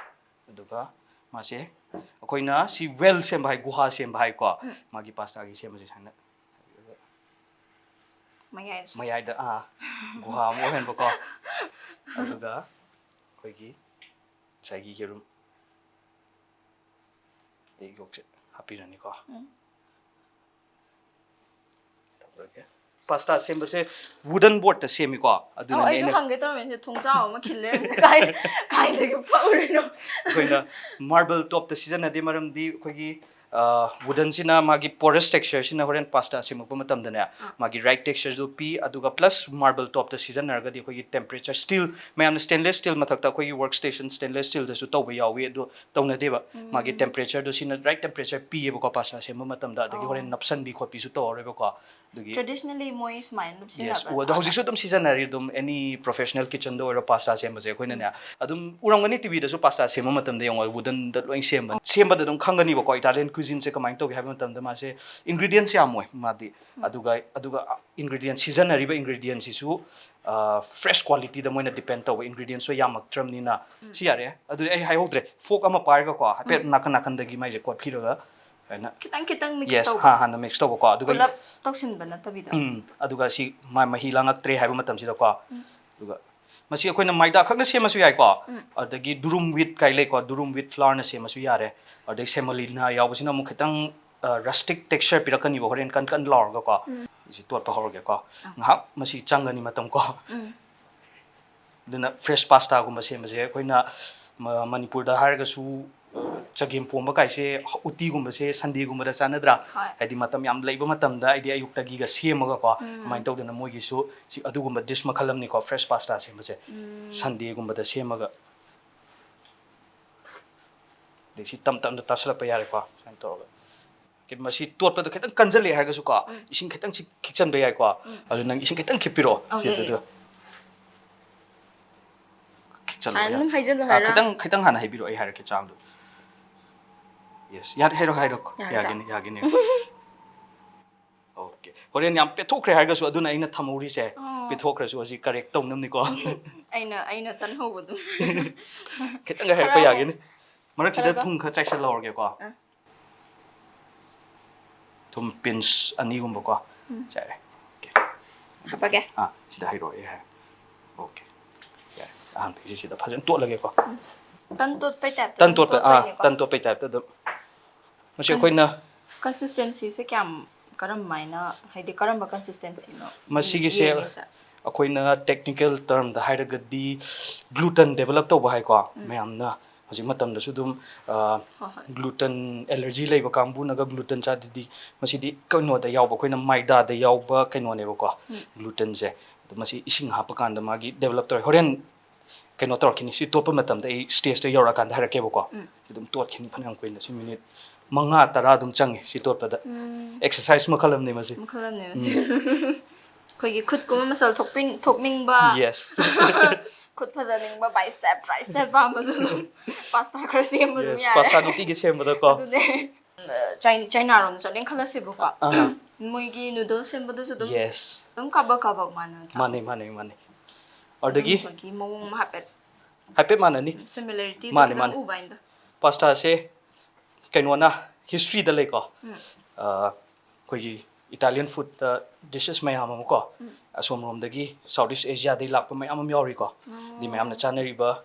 ꯑꯗꯨꯒ ꯃꯥꯁꯦ ꯑꯩꯈꯣꯏꯅ ꯁꯤ well ꯁꯦꯝꯕ ꯍꯥꯏ, ꯒꯨꯍꯥ ꯁꯦꯝꯕ ꯍꯥꯏꯀꯣ꯫ ꯎꯝ꯫ ꯃꯥꯒꯤ pastaꯒꯤ ꯁꯦꯝꯕꯁꯦ ꯁꯨꯃꯥꯏꯅ ꯃꯌꯥꯏꯗꯁꯨ꯫ ꯃꯌꯥꯏꯗ, ꯑꯥ, ꯒꯨꯍꯥ ꯑꯃ ꯑꯣꯏꯍꯟꯕꯀꯣ꯫ ꯑꯗꯨꯒ ꯑꯩꯈꯣꯏꯒꯤ ꯉꯁꯥꯏꯒꯤ ꯌꯦꯔꯨꯝ egg yolkꯁꯦ ꯍꯥꯞꯄꯤꯔꯅꯤꯀꯣ꯫ ꯎꯝ꯫ ꯄꯥꯁꯇꯥ ꯁꯦꯝꯕꯁꯦ ꯋꯨꯗꯟ ꯕꯣꯔꯗꯇ ꯁꯦꯝꯃꯤꯀꯣ꯫ ꯑꯗꯨꯅ ꯑꯩꯁꯨ ꯍꯪꯒꯦ ꯇꯧꯔꯝꯃꯤꯁꯦ, ꯊꯣꯡꯖꯥꯎ ꯑꯃ ꯈꯤꯜ ꯂꯩꯔꯝꯃꯤꯁꯦ ꯀꯥꯏ ꯀꯥꯏꯗꯒꯤ ꯐꯛꯎꯔꯤꯅꯣ? ꯑꯩꯈꯣꯏꯅ ꯃꯥꯔꯕꯜ ꯇꯣꯞꯇ ꯁꯤꯖꯤꯟꯅꯗꯦ, ꯃꯔꯝꯗꯤ ꯑꯩꯈꯣꯏꯒꯤ ꯋꯨꯗꯟꯁꯤꯅ ꯃꯥꯒꯤ ꯄꯣꯔꯁ ꯇꯦꯛꯁꯆꯔꯁꯤꯅ ꯍꯣꯔꯦꯟ ꯄꯥꯁꯇꯥ ꯁꯦꯝꯃꯛꯄ ꯃꯇꯝꯗꯅꯦ, ꯃꯥꯒꯤ ꯔꯥꯏꯠ ꯇꯦꯛꯁꯆꯔꯗꯨ ꯄꯤ꯫ ꯑꯗꯨꯒ ꯄ꯭ꯂꯁ ꯃꯥꯔꯕꯜ ꯇꯣꯞꯇ ꯁꯤꯖꯤꯟꯅꯔꯒꯗꯤ ꯑꯩꯈꯣꯏꯒꯤ ꯇꯦꯝꯄꯔꯦꯆꯔ ꯁ꯭ꯇꯤꯜ, ꯃꯌꯥꯝꯅ ꯁ꯭ꯇꯦꯟꯂꯦꯁ ꯁ꯭ꯇꯤꯜ ꯃꯊꯛꯇ ꯑꯩꯈꯣꯏꯒꯤ ꯋꯔꯛ ꯁ꯭ꯇꯦꯁꯟ ꯁ꯭ꯇꯦꯟꯂꯦꯁ ꯁ꯭ꯇꯤꯜꯗꯁꯨ ꯇꯧꯕ ꯌꯥꯎꯏ, ꯑꯗꯣ ꯇꯧꯅꯗꯦꯕ꯫ ꯃꯥꯒꯤ ꯇꯦꯝꯄꯔꯦꯆꯔꯗꯣ ꯁꯤꯅ ꯔꯥꯏꯠ ꯇꯦꯝꯄꯔꯦꯆꯔ ꯄꯤꯌꯦꯕꯀꯣ ꯄꯥꯁꯇꯥ ꯁꯦꯝꯕ ꯃꯇꯝꯗ꯫ ꯑꯗꯒꯤ ꯍꯣꯔꯦꯟ ꯅꯞꯁꯟꯕꯤ ꯈꯣꯠꯄꯤꯁꯨ ꯇꯧꯔꯔꯣꯏꯕꯀꯣ꯫ ꯑꯗꯨꯒꯤ ꯇ꯭ꯔꯦꯗꯤꯁꯅꯦꯜꯂꯤ ꯃꯣꯏ ꯁꯨꯃꯥꯏꯅ ꯑꯗꯨꯝ ꯌꯦꯁ, ꯁꯤꯖꯤꯟꯅꯕ꯭ꯔꯥ? ꯑꯗꯣ ꯍꯧꯖꯤꯛꯁꯨ ꯑꯗꯨꯝ ꯁꯤꯖꯤꯟꯅꯔꯤ꯫ ꯑꯗꯨꯝ ꯑꯦꯅꯤ ꯄ꯭ꯔꯣꯐꯦꯁꯅꯦꯜ ꯀꯤꯆꯟꯗ ꯑꯣꯏꯔꯣ ꯄꯥꯁꯇꯥ ꯁꯦꯝꯕꯁꯦ ꯑꯩꯈꯣꯏꯅꯅꯦ ꯑꯗꯨꯝ ꯎꯔꯝꯒꯅꯤ, ꯇꯤꯚꯤꯗꯁꯨ ꯄꯥꯁꯇꯥ ꯁꯦꯝꯕ ꯃꯇꯝꯗ ꯌꯦꯡꯉꯣ, ꯋꯨꯗꯟꯗ ꯂꯣꯏ ꯁꯦꯝꯕꯅꯤ꯫ ꯁꯦꯝꯕꯗ ꯑꯗꯨꯝ ꯈꯪꯒꯅꯤꯕꯀꯣ ꯏꯇꯥꯂꯤꯌꯟ ꯀ꯭ꯌꯨꯖꯤꯟꯁꯦ ꯀꯃꯥꯏꯅ ꯇꯧꯒꯦ ꯍꯥꯏꯕ ꯃꯇꯝꯗ ꯃꯥꯁꯦ ꯏꯟꯒ꯭ꯔꯤꯗꯤꯌꯦꯟꯁ ꯌꯥꯝꯃꯣꯏ ꯃꯥꯗꯤ꯫ ꯑꯗꯨꯒ ꯑꯗꯨꯒ ꯏꯟꯒ꯭ꯔꯤꯗꯤꯌꯦꯟ, ꯁꯤꯖꯤꯟꯅꯔꯤꯕ ꯏꯟꯒ꯭ꯔꯤꯗꯤꯌꯦꯟꯁꯤꯁꯨ ꯐ꯭ꯔꯦꯁ ꯀ꯭ꯋꯥꯂꯤꯇꯤꯗ ꯃꯣꯏꯅ ꯗꯤꯄꯦꯟ ꯇꯧꯕ, ꯏꯟꯒ꯭ꯔꯤꯗꯤꯌꯦꯟꯁꯇꯣ ꯌꯥꯝꯃꯛꯇ꯭ꯔꯕꯅꯤꯅ꯫ ꯁꯤ ꯌꯥꯔꯦ꯫ ꯑꯗꯨꯗꯤ ꯑꯩ ꯍꯥꯏꯍꯧꯗ꯭ꯔꯦ, ꯐꯣꯛ ꯑꯃ ꯄꯥꯏꯔꯒꯀꯣ ꯍꯥꯏꯐꯦꯠ ꯅꯥꯀꯟ ꯅꯥꯀꯟꯗꯒꯤ ꯃꯥꯏꯁꯦ ꯀꯣꯠꯄꯤꯔꯒ ꯍꯥꯏꯅ ꯈꯤꯇꯪ ꯈꯤꯇꯪ ꯃꯤꯛꯁ ꯌꯦꯁ, ꯇꯧꯕ꯫ ꯍꯥ ꯍꯥꯟꯅ ꯃꯤꯛꯁ ꯇꯧꯕꯀꯣ꯫ ꯑꯗꯨꯒ ꯄꯨꯂꯞ ꯇꯧꯁꯤꯟꯕ ꯅꯠꯇꯕꯤꯗ꯫ ꯎꯝ, ꯑꯗꯨꯒ ꯁꯤ ꯃꯥ ꯃꯍꯤ ꯂꯥꯡꯉꯛꯇ꯭ꯔꯦ ꯍꯥꯏꯕ ꯃꯇꯝꯁꯤꯗꯀꯣ, ꯑꯗꯨꯒ ꯃꯁꯤ ꯑꯩꯈꯣꯏꯅ ꯃꯥꯏꯗꯥ ꯈꯛꯅ ꯁꯦꯝꯃꯁꯨ ꯌꯥꯏꯀꯣ꯫ ꯑꯗꯒꯤ ꯗꯨꯔꯨꯝ ꯋꯤꯠ ꯀꯥꯏ ꯂꯩꯀꯣ, ꯗꯨꯔꯨꯝ ꯋꯤꯠ ꯐ꯭ꯂꯥꯔꯅ ꯁꯦꯝꯃꯁꯨ ꯌꯥꯔꯦ꯫ ꯑꯗꯩ ꯁꯦꯃꯣꯂꯤꯅꯥ ꯌꯥꯎꯕꯁꯤꯅ ꯑꯃꯨꯛ ꯈꯤꯇꯪ ꯔꯁꯇꯤꯛ ꯇꯦꯛꯁꯆꯔ ꯄꯤꯔꯛꯀꯅꯤꯕ ꯍꯣꯔꯦꯟ ꯀꯟ ꯀꯟ ꯂꯥꯎꯔꯒꯀꯣ꯫ ꯁꯤ ꯇꯣꯠꯄ ꯍꯧꯔꯒꯦꯀꯣ꯫ ꯉꯥꯏꯍꯥꯛ ꯃꯁꯤ ꯆꯪꯒꯅꯤ ꯃꯇꯝ ꯀꯣ꯫ ꯑꯗꯨꯅ ꯐ꯭ꯔꯦꯁ ꯄꯥꯁꯇꯥꯒꯨꯝꯕ ꯁꯦꯝꯕꯁꯦ ꯑꯩꯈꯣꯏꯅ ꯃ- ꯃꯅꯤꯄꯨꯔꯗ ꯍꯥꯏꯔꯒꯁꯨ ꯆꯒꯦꯝ ꯄꯣꯝꯕ ꯀꯥꯏꯁꯦ ꯎꯇꯤꯒꯨꯝꯕꯁꯦ ꯁꯟꯗꯦꯒꯨꯝꯕꯗ ꯆꯥꯟꯅꯗ꯭ꯔꯥ? ꯍꯣꯏ꯫ ꯍꯥꯏꯗꯤ ꯃꯇꯝ ꯌꯥꯝ ꯂꯩꯕ ꯃꯇꯝꯗ ꯑꯩꯗꯤ ꯑꯌꯨꯛꯇꯒꯤꯒ ꯁꯦꯝꯃꯒꯀꯣ, ꯑꯗꯨꯃꯥꯏꯅ ꯇꯧꯗꯅ ꯃꯣꯏꯒꯤꯁꯨ ꯁꯤ ꯑꯗꯨꯒꯨꯝꯕ ꯗꯤꯁ ꯃꯈꯜ ꯑꯃꯅꯤꯀꯣ ꯐ꯭ꯔꯦꯁ ꯄꯥꯁꯇꯥ ꯁꯦꯝꯕꯁꯦ꯫ ꯁꯟꯗꯦꯒꯨꯝꯕꯗ ꯁꯦꯝꯃꯒ ꯑꯗꯩ ꯁꯤ ꯇꯞ ꯇꯞꯅ ꯇꯥꯁꯜꯂꯛꯄ ꯌꯥꯔꯦꯀꯣ, ꯁꯨꯃꯥꯏꯅ ꯇꯧꯔꯒ꯫ ꯀꯩ- ꯃꯁꯤ ꯇꯣꯠꯄꯗ ꯈꯤꯇꯪ ꯀꯟꯖꯜꯂꯛꯑꯦ ꯍꯥꯏꯔꯒꯁꯨꯀꯣ, ꯏꯁꯤꯡ ꯈꯤꯇꯪ ꯁꯤ ꯈꯤꯛꯆꯟꯕ ꯌꯥꯏꯀꯣ꯫ ꯑꯗꯨ ꯅꯪ ꯏꯁꯤꯡ ꯈꯤꯇꯪ ꯈꯤꯛꯄꯤꯔꯣ꯫ ꯑꯣ, ꯁꯤ ꯌꯥꯏ, ꯑꯗꯨꯗ ꯌꯥꯏ꯫ ꯈꯤꯛꯆꯜꯂꯣ, ꯁꯨꯃꯥꯏꯅ ꯌꯥ- ꯑꯗꯨꯝ ꯍꯩꯖꯜꯂꯣ ꯑꯥ, ꯍꯥꯏꯔꯣ? ꯈꯤꯇꯪ ꯈꯤꯇꯪ ꯍꯥꯟꯅ ꯍꯩꯕꯤꯔꯣ, ꯑꯩ ꯍꯥꯏꯔꯛꯀꯦ ꯆꯥꯡꯗꯣ꯫ ꯌꯦꯁ, ꯌꯥꯔꯦ, ꯍꯩꯔꯣ ꯍꯩꯔꯣ꯫ ꯌꯥꯔꯦ, ꯌꯥꯒꯅꯤ ꯌꯥꯒꯅꯤ꯫ ꯑꯣꯀꯦ, ꯍꯣꯔꯦꯟ ꯌꯥꯝ ꯄꯦꯠꯊꯣꯛꯈ꯭ꯔꯦ ꯍꯥꯏꯔꯒꯁꯨ ꯑꯗꯨꯅ ꯑꯩꯅ ꯊꯝꯍꯧꯔꯤꯁꯦ꯫ ꯑꯣ꯫ ꯄꯦꯠꯊꯣꯛꯈ꯭ꯔꯁꯨ ꯍꯧꯖꯤꯛ ꯀꯔꯦꯛ ꯇꯧꯅꯕꯅꯤꯀꯣ꯫ ꯑꯩꯅ ꯑꯩꯅ ꯇꯟꯍꯧꯕꯗꯣ꯫ ꯈꯤꯇꯪꯒ ꯍꯩꯔꯛꯄ ꯈꯔ ꯌꯥꯒꯅꯤ꯫ ꯃꯔꯛꯁꯤꯗ ꯈꯔꯒ꯫ ꯊꯨꯝ ꯈꯔ ꯆꯥꯏꯁꯜꯍꯧꯔꯒꯦꯀꯣ꯫ ꯑ꯫ ꯊꯨꯝ ꯄꯤꯟꯁ ꯑꯅꯤꯒꯨꯝꯕꯀꯣ꯫ ꯆꯥꯏꯔꯦ꯫ ꯑꯣꯀꯦ꯫ ꯍꯥꯞꯄꯒꯦ꯫ ꯑꯥ, ꯁꯤꯗ ꯍꯩꯔꯛꯑꯣ, ꯑꯩ ꯍꯥꯏ꯫ ꯑꯣꯀꯦ꯫ ꯌꯥꯔꯦ꯫ ꯑꯍꯥꯟꯕꯒꯤꯁꯤ ꯁꯤꯗ ꯐꯖꯅ ꯇꯣꯠꯂꯒꯦꯀꯣ꯫ ꯇꯟ ꯇꯣꯠꯄꯩ ꯇꯥꯏꯞꯇ ꯇꯟ ꯑꯗꯨꯝ ꯇꯣꯠꯄ, ꯑꯥ, ꯇꯣꯠꯇꯣꯏꯅꯦꯀꯣ? ꯇꯟ ꯇꯣꯠꯄꯩ ꯇꯥꯏꯞꯇ ꯑꯗꯨꯝ꯫ ꯃꯁꯤ ꯀꯟ- ꯑꯩꯈꯣꯏꯅ ꯀꯟꯁꯤꯁꯇꯦꯟꯁꯤꯁꯦ ꯀꯌꯥꯝ ꯀꯔꯝꯃꯥꯏꯅ, ꯍꯥꯏꯗꯤ ꯀꯔꯝꯕ consistencyꯅꯣ ꯃꯁꯤꯒꯤꯁꯦ ꯌꯦꯡꯉꯤꯁꯦ? ꯑꯩꯈꯣꯏꯅ technical termꯗ ꯍꯥꯏꯔꯒꯗꯤ gluten develop ꯇꯧꯕ ꯍꯥꯏꯀꯣ, ꯃꯌꯥꯝꯅ ꯍꯧꯖꯤꯛ ꯃꯇꯝꯗꯁꯨ ꯑꯗꯨꯝ ꯑ, ꯍꯣꯏ, ꯍꯣꯏ. gluten allergy ꯂꯩꯕ ꯀꯥꯡꯕꯨꯅꯒ gluten ꯆꯥꯗꯗꯤ, ꯃꯁꯤꯗꯤ ꯀꯩꯅꯣꯗ ꯌꯥꯎꯕ, ꯑꯩꯈꯣꯏꯅ ꯃꯥꯏꯗꯥꯗ ꯌꯥꯎꯕ ꯀꯩꯅꯣꯅꯦꯕꯀꯣ, glutenꯁꯦ꯫ ꯑꯗꯣ ꯃꯁꯤ ꯏꯁꯤꯡ ꯍꯥꯞꯄ ꯀꯥꯟꯗ ꯃꯥꯒꯤ develop ꯇꯧꯔꯦ꯫ ꯍꯣꯔꯦꯟ ꯀꯩꯅꯣ ꯇꯧꯔꯛꯈꯤꯅꯤ, ꯁꯤ ꯇꯣꯠꯄ ꯃꯇꯝꯗ ꯑꯩ stageꯇ ꯌꯧꯔꯛꯑꯀꯥꯟꯗ ꯍꯥꯏꯔꯛꯀꯦꯕꯀꯣ꯫ ꯑꯗꯨꯝ ꯇꯣꯠꯈꯤꯅꯤ ꯐꯅꯌꯥꯝ ꯀꯨꯏꯅ, ꯁꯤ ꯃꯤꯅꯤꯠ ꯃꯉꯥ ꯇꯔꯥ ꯑꯗꯨꯝ ꯆꯪꯉꯦ ꯁꯤ ꯇꯣꯠꯄꯗ꯫ Exercise ꯃꯈꯜ ꯑꯃꯅꯤ ꯃꯁꯤ꯫ ꯃꯈꯜ ꯑꯃꯅꯦ ꯃꯁꯤ꯫ ꯑꯩꯈꯣꯏꯒꯤ ꯈꯨꯠꯀꯨꯝꯕ ꯃꯁꯜ ꯊꯣꯛꯄꯤꯟ- ꯊꯣꯛꯅꯤꯡꯕ, Yes. ꯈꯨꯠ ꯐꯖꯅꯤꯡꯕ, bicep, tricep ꯄꯥꯝꯕꯁꯨ ꯑꯗꯨꯝ pasta ꯈꯔ ꯁꯦꯝꯕ ꯑꯗꯨꯝ Yes, ꯌꯥꯔꯦ꯫ pasta ꯅꯨꯡꯇꯤꯒꯤ ꯁꯦꯝꯕꯗꯀꯣ꯫ ꯑꯗꯨꯅꯦ꯫ ꯆꯥꯏ- ꯆꯥꯏꯅꯥꯔꯣꯝꯗ ꯆꯠꯂꯦꯅ ꯈꯜꯂꯁꯦꯕꯀꯣ꯫ ꯑꯍꯥ. ꯃꯣꯏꯒꯤ noodles ꯁꯦꯝꯕꯗꯨꯁꯨ ꯑꯗꯨꯝ Yes. ꯑꯗꯨꯝ ꯀꯥꯕꯛ ꯀꯥꯕꯛ ꯃꯥꯟꯅꯗ꯭ꯔꯥ? ꯃꯥꯅꯦ, ꯃꯥꯅꯦ, ꯃꯥꯅꯦ꯫ ꯑꯗꯨꯗꯒꯤ ꯑꯗꯨꯝꯕꯒꯤ ꯃꯑꯣꯡ ꯑꯃ ꯍꯥꯏꯐꯦꯠ ꯍꯥꯏꯐꯦꯠ ꯃꯥꯟꯅꯅꯤ꯫ similarityꯗꯣ ꯃꯥꯅꯦ, ꯈꯤꯇꯪ ꯃꯥꯅꯦ꯫ ꯎꯕ ꯍꯥꯏꯅꯗ꯫ Pastaꯁꯦ ꯀꯩꯅꯣꯅ historyꯗ ꯂꯩꯀꯣ꯫ ꯑ, ꯑꯩꯈꯣꯏꯒꯤ Italian foodꯇ dishes ꯃꯌꯥꯝ ꯑꯃ ꯀꯣ, ꯑꯁꯣꯝꯔꯣꯝꯗꯒꯤ South East Asiaꯗꯒꯤ ꯂꯥꯛꯄ ꯃꯌꯥꯝ ꯑꯃ ꯌꯥꯎꯔꯤꯀꯣ꯫ ꯑꯗꯩ ꯃꯌꯥꯝꯅ ꯆꯥꯅꯔꯤꯕ,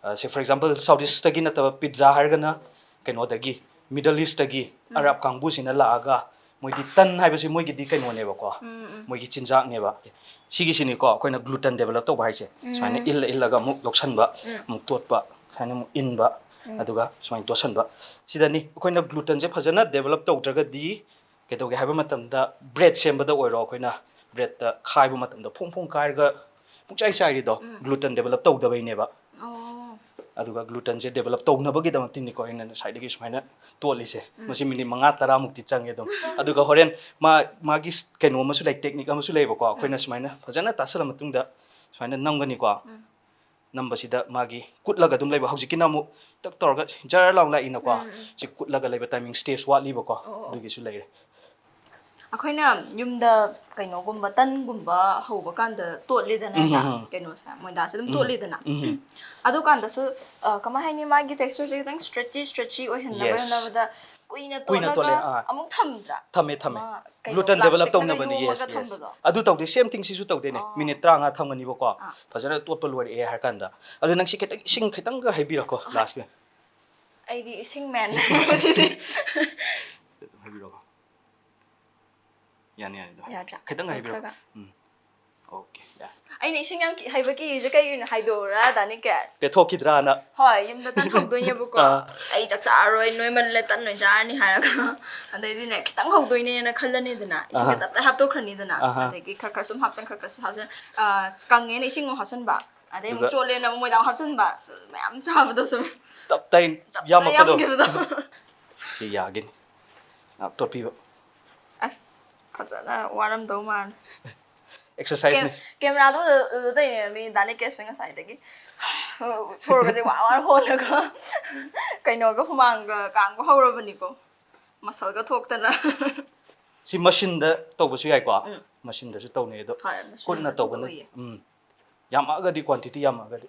ꯑ, say for example, South Eastꯇꯒꯤ ꯅꯠꯇꯕ pizza ꯍꯥꯏꯔꯒꯅ ꯀꯩꯅꯣꯗꯒꯤ, Middle Eastꯇꯒꯤ, Arab ꯀꯥꯡꯕꯨꯁꯤꯅ ꯂꯥꯛꯑꯒ ꯃꯣꯏꯗꯤ ꯇꯟ ꯍꯥꯏꯕꯁꯤ ꯃꯣꯏꯒꯤꯗꯤ ꯀꯩꯅꯣꯅꯦꯕꯀꯣ, ꯃꯣꯏꯒꯤ ꯆꯤꯟꯖꯥꯛꯅꯦꯕ꯫ ꯁꯤꯒꯤꯁꯤꯅꯤꯀꯣ ꯑꯩꯈꯣꯏꯅ gluten develop ꯇꯧꯕ ꯍꯥꯏꯁꯦ꯫ ꯁꯨꯃꯥꯏꯅ ꯏꯜꯂ ꯏꯜꯂꯒ ꯑꯃꯨꯛ ꯂꯧꯁꯟꯕ, ꯑꯃꯨꯛ ꯇꯣꯠꯄ, ꯁꯨꯃꯥꯏꯅ ꯑꯃꯨꯛ ꯏꯟꯕ, ꯑꯗꯨꯒ ꯁꯨꯃꯥꯏꯅ ꯇꯣꯠꯁꯟꯕ꯫ ꯁꯤꯗꯅꯤ ꯑꯩꯈꯣꯏꯅ glutenꯁꯦ ꯐꯖꯅ develop ꯇꯧꯗ꯭ꯔꯒꯗꯤ ꯀꯩꯗꯧꯒꯦ ꯍꯥꯏꯕ ꯃꯇꯝꯗ, bread ꯁꯦꯝꯕꯗ ꯑꯣꯏꯔꯣ, ꯑꯩꯈꯣꯏꯅ breadꯇ ꯈꯥꯏꯕ ꯃꯇꯝꯗ ꯐꯣꯡ ꯐꯣꯡ ꯀꯥꯏꯔꯒ ꯄꯨꯡꯆꯥꯏ ꯆꯥꯏꯔꯤꯗꯣ gluten develop ꯇꯧꯗꯕꯩꯅꯦꯕ꯫ ꯑꯣ꯫ ꯑꯗꯨꯒ glutenꯁꯦ develop ꯇꯧꯅꯕꯒꯤꯗꯃꯛꯇꯤꯅꯤꯀꯣ ꯑꯩꯅ ꯉꯁꯥꯏꯗꯒꯤ ꯁꯨꯃꯥꯏꯅ ꯇꯣꯠꯂꯤꯁꯦ꯫ ꯃꯁꯤ ꯃꯤꯅꯤꯠ ꯃꯉꯥ ꯇꯔꯥꯃꯨꯛꯇꯤ ꯆꯪꯉꯦ ꯑꯗꯨꯝ꯫ ꯑꯗꯨꯒ ꯍꯣꯔꯦꯟ ꯃꯥ ꯃꯥꯒꯤ ꯀꯩꯅꯣ ꯑꯃꯁꯨ ꯂꯩ, technique ꯑꯃꯁꯨ ꯂꯩꯕꯀꯣ꯫ ꯑꯩꯈꯣꯏꯅ ꯁꯨꯃꯥꯏꯅ ꯐꯖꯅ ꯇꯥꯁꯜꯂ ꯃꯇꯨꯡꯗ ꯁꯨꯃꯥꯏꯅ ꯅꯝꯒꯅꯤꯀꯣ꯫ ꯅꯝꯕꯁꯤꯗ ꯃꯥꯒꯤ ꯀꯨꯠꯂꯒ ꯑꯗꯨꯝ ꯂꯩꯕ, ꯍꯧꯖꯤꯛꯀꯤꯅ ꯑꯃꯨꯛ ꯇꯛ ꯇꯧꯔꯒ ꯖꯔ ꯂꯥꯎ ꯂꯥꯛꯏꯅꯀꯣ꯫ ꯁꯤ ꯀꯨꯠꯂꯒ ꯂꯩꯕ timing stage ꯋꯥꯠꯂꯤꯕꯀꯣ꯫ ꯑꯣ, ꯑꯣ꯫ ꯑꯗꯨꯒꯤꯁꯨ ꯂꯩꯔꯦ꯫ ꯑꯩꯈꯣꯏꯅ ꯌꯨꯝꯗ ꯀꯩꯅꯣꯒꯨꯝꯕ, ꯇꯟꯒꯨꯝꯕ ꯍꯧꯕ ꯀꯥꯟꯗ ꯇꯣꯠꯂꯤꯗꯅ, ꯎꯝ, ꯍꯦꯛꯇ ꯎꯝ, ꯎꯝ꯫ ꯀꯩꯅꯣꯁꯦ, ꯃꯣꯏꯗꯥꯁꯦ ꯑꯗꯨꯝ ꯎꯝ, ꯇꯣꯠꯂꯤꯗꯅ꯫ ꯎꯝ꯫ ꯑꯗꯨꯀꯥꯟꯗꯁꯨ ꯑ, ꯀꯃꯥꯏ ꯍꯥꯏꯅꯤ, ꯃꯥꯒꯤ textureꯁꯦ ꯈꯤꯇꯪ stretchy stretchy ꯑꯣꯏꯍꯟꯅꯕ Yes. ꯍꯣꯠꯅꯕꯗ ꯀꯨꯏꯅ ꯀꯨꯏꯅ ꯇꯣꯠꯂꯦ, ꯇꯣꯠꯂꯒ ꯑꯥ꯫ ꯑꯃꯨꯛ ꯊꯝꯗ꯭ꯔꯥ? ꯊꯝꯃꯦ, ꯊꯝꯃꯦ꯫ ꯑꯃ ꯀꯩꯅꯣ, Gluten develop plasticꯅꯒ ꯇꯧꯅꯕꯅꯦ꯫ Yes, ꯌꯣꯝꯃꯒ yes. ꯊꯝꯕꯗꯣ? ꯑꯗꯨ ꯇꯧꯗꯦ, same thing ꯁꯤꯁꯨ ꯇꯧꯗꯣꯏꯅꯦ꯫ ꯑꯣ꯫ ꯃꯤꯅꯤꯠ ꯇꯔꯥꯃꯉꯥ ꯊꯝꯒꯅꯤꯕꯀꯣ꯫ ꯑꯥ꯫ ꯐꯖꯅ ꯇꯣꯠꯄ ꯂꯣꯏꯔꯛꯑꯦ ꯍꯥꯏꯔ ꯀꯥꯟꯗ꯫ ꯑꯗꯨ ꯅꯪ ꯁꯤ ꯈꯤꯇꯪ, ꯏꯁꯤꯡ ꯈꯤꯇꯪꯒ ꯍꯩꯕꯤꯔꯣꯀꯣ lastꯀꯤ꯫ ꯑꯩꯗꯤ ꯏꯁꯤꯡ man ꯁꯤꯗꯤ꯫ ꯍꯩꯕꯤꯔꯣꯀꯣ꯫ ꯌꯥꯅꯤ, ꯌꯥꯅꯤ, ꯑꯗꯨꯝ ꯌꯥꯗ꯭ꯔꯥ? ꯈꯤꯇꯪ ꯍꯥꯏꯕꯤꯔꯣ. ꯈꯔꯒ? ꯎꯝ. Okay, ꯌꯥꯔꯦ. ꯑꯩꯅ ꯏꯁꯤꯡ ꯌꯥꯝ ꯀꯤ- ꯍꯩꯕ ꯀꯤꯔꯤꯁꯦ ꯀꯩꯒꯤꯅꯣ ꯍꯥꯏꯗꯣꯛꯎꯔꯥ, ꯗꯥꯅꯤ ꯀꯦꯁ? ꯄꯦꯊꯣꯛꯈꯤꯗ꯭ꯔꯥꯅ. ꯍꯣꯏ, ꯌꯨꯝꯗ ꯇꯟ ꯍꯧꯗꯣꯏꯅꯦꯕꯀꯣ. ꯑꯥ. ꯑꯩ ꯆꯥꯛ ꯆꯥꯔꯔꯣꯏ, ꯅꯣꯏꯃꯜꯂꯦ, ꯇꯟ ꯑꯣꯏꯅ ꯆꯥꯔꯅꯤ ꯍꯥꯏꯔꯒ. ꯑꯗꯩꯗꯤꯅꯦ, ꯈꯤꯇꯪ ꯍꯧꯗꯣꯏꯅꯦꯅ ꯈꯜꯂꯅꯤꯗꯅ, ꯏꯁꯤꯡꯁꯦ ꯑꯍꯥ. ꯇꯞ ꯇꯥꯏ ꯍꯥꯞꯇꯣꯛꯈ꯭ꯔꯅꯤꯗꯅ. ꯑꯍꯥ. ꯑꯗꯒꯤ ꯈꯔ ꯈꯔ ꯁꯨꯝ ꯍꯥꯞꯆꯟ, ꯈꯔ ꯈꯔ ꯁꯨꯝ ꯍꯥꯞꯆꯟ, ꯑꯥ, ꯀꯪꯉꯦꯅ ꯏꯁꯤꯡ ꯑꯃꯨꯛ ꯍꯥꯞꯆꯟꯕ, ꯑꯗꯩ ꯑꯃꯨꯛ ꯑꯗꯨꯒ ꯆꯣꯠꯂꯦꯅ ꯑꯃꯨꯛ ꯃꯣꯏꯗꯥ ꯑꯃꯨꯛ ꯍꯥꯞꯆꯟꯕ, ꯃꯌꯥꯝ ꯆꯥꯕꯗꯣ ꯁꯨꯝ. ꯇꯞ ꯇꯥꯏ ꯇꯞ ꯇꯥꯏ ꯌꯥꯝꯃꯛꯄꯗꯣ. ꯌꯥꯝꯈꯤꯕꯗꯣ. ꯁꯤ ꯌꯥꯒꯤꯅꯤ. ꯉꯥꯏꯍꯥꯛ ꯇꯣꯠꯄꯤꯕ. ꯑꯁ, ꯐꯖꯅ ꯋꯥꯔꯝꯗꯧ ꯃꯥꯜꯂꯦ꯫ Exercise ꯅꯤ. ꯀꯦ- ꯀꯦꯃꯦꯔꯥꯗꯣ ꯎꯗ-, ꯎꯗꯣꯏꯅꯦ ꯃꯤ ꯗꯥꯅꯤ ꯀꯦꯁ ꯉꯁꯥꯏꯗꯒꯤ꯫ ꯁꯣꯔꯒꯁꯦ ꯋꯥ ꯋꯥ ꯍꯣꯜꯂꯒ ꯀꯩꯅꯣꯒ ꯍꯨꯃꯥꯡꯒ ꯀꯥꯡꯕ ꯍꯧꯔꯕꯅꯤꯀꯣ꯫ ꯃꯁꯜꯒ ꯊꯣꯛꯇꯅ꯫ ꯁꯤ ꯃꯁꯤꯟꯗ ꯇꯧꯕꯁꯨ ꯌꯥꯏꯀꯣ. ꯎꯝ. ꯃꯁꯤꯟꯗꯁꯨ ꯇꯧꯅꯩ ꯑꯗꯣ. ꯍꯣꯏ, ꯃꯁꯤꯟꯗ ꯈꯨꯠꯅ ꯑꯗꯨꯝ ꯇꯧꯕꯅ. ꯎꯏꯌꯦ. ꯎꯝ. ꯌꯥꯝꯃꯛꯑꯒꯗꯤ, quantity ꯌꯥꯝꯃꯛꯑꯒꯗꯤ.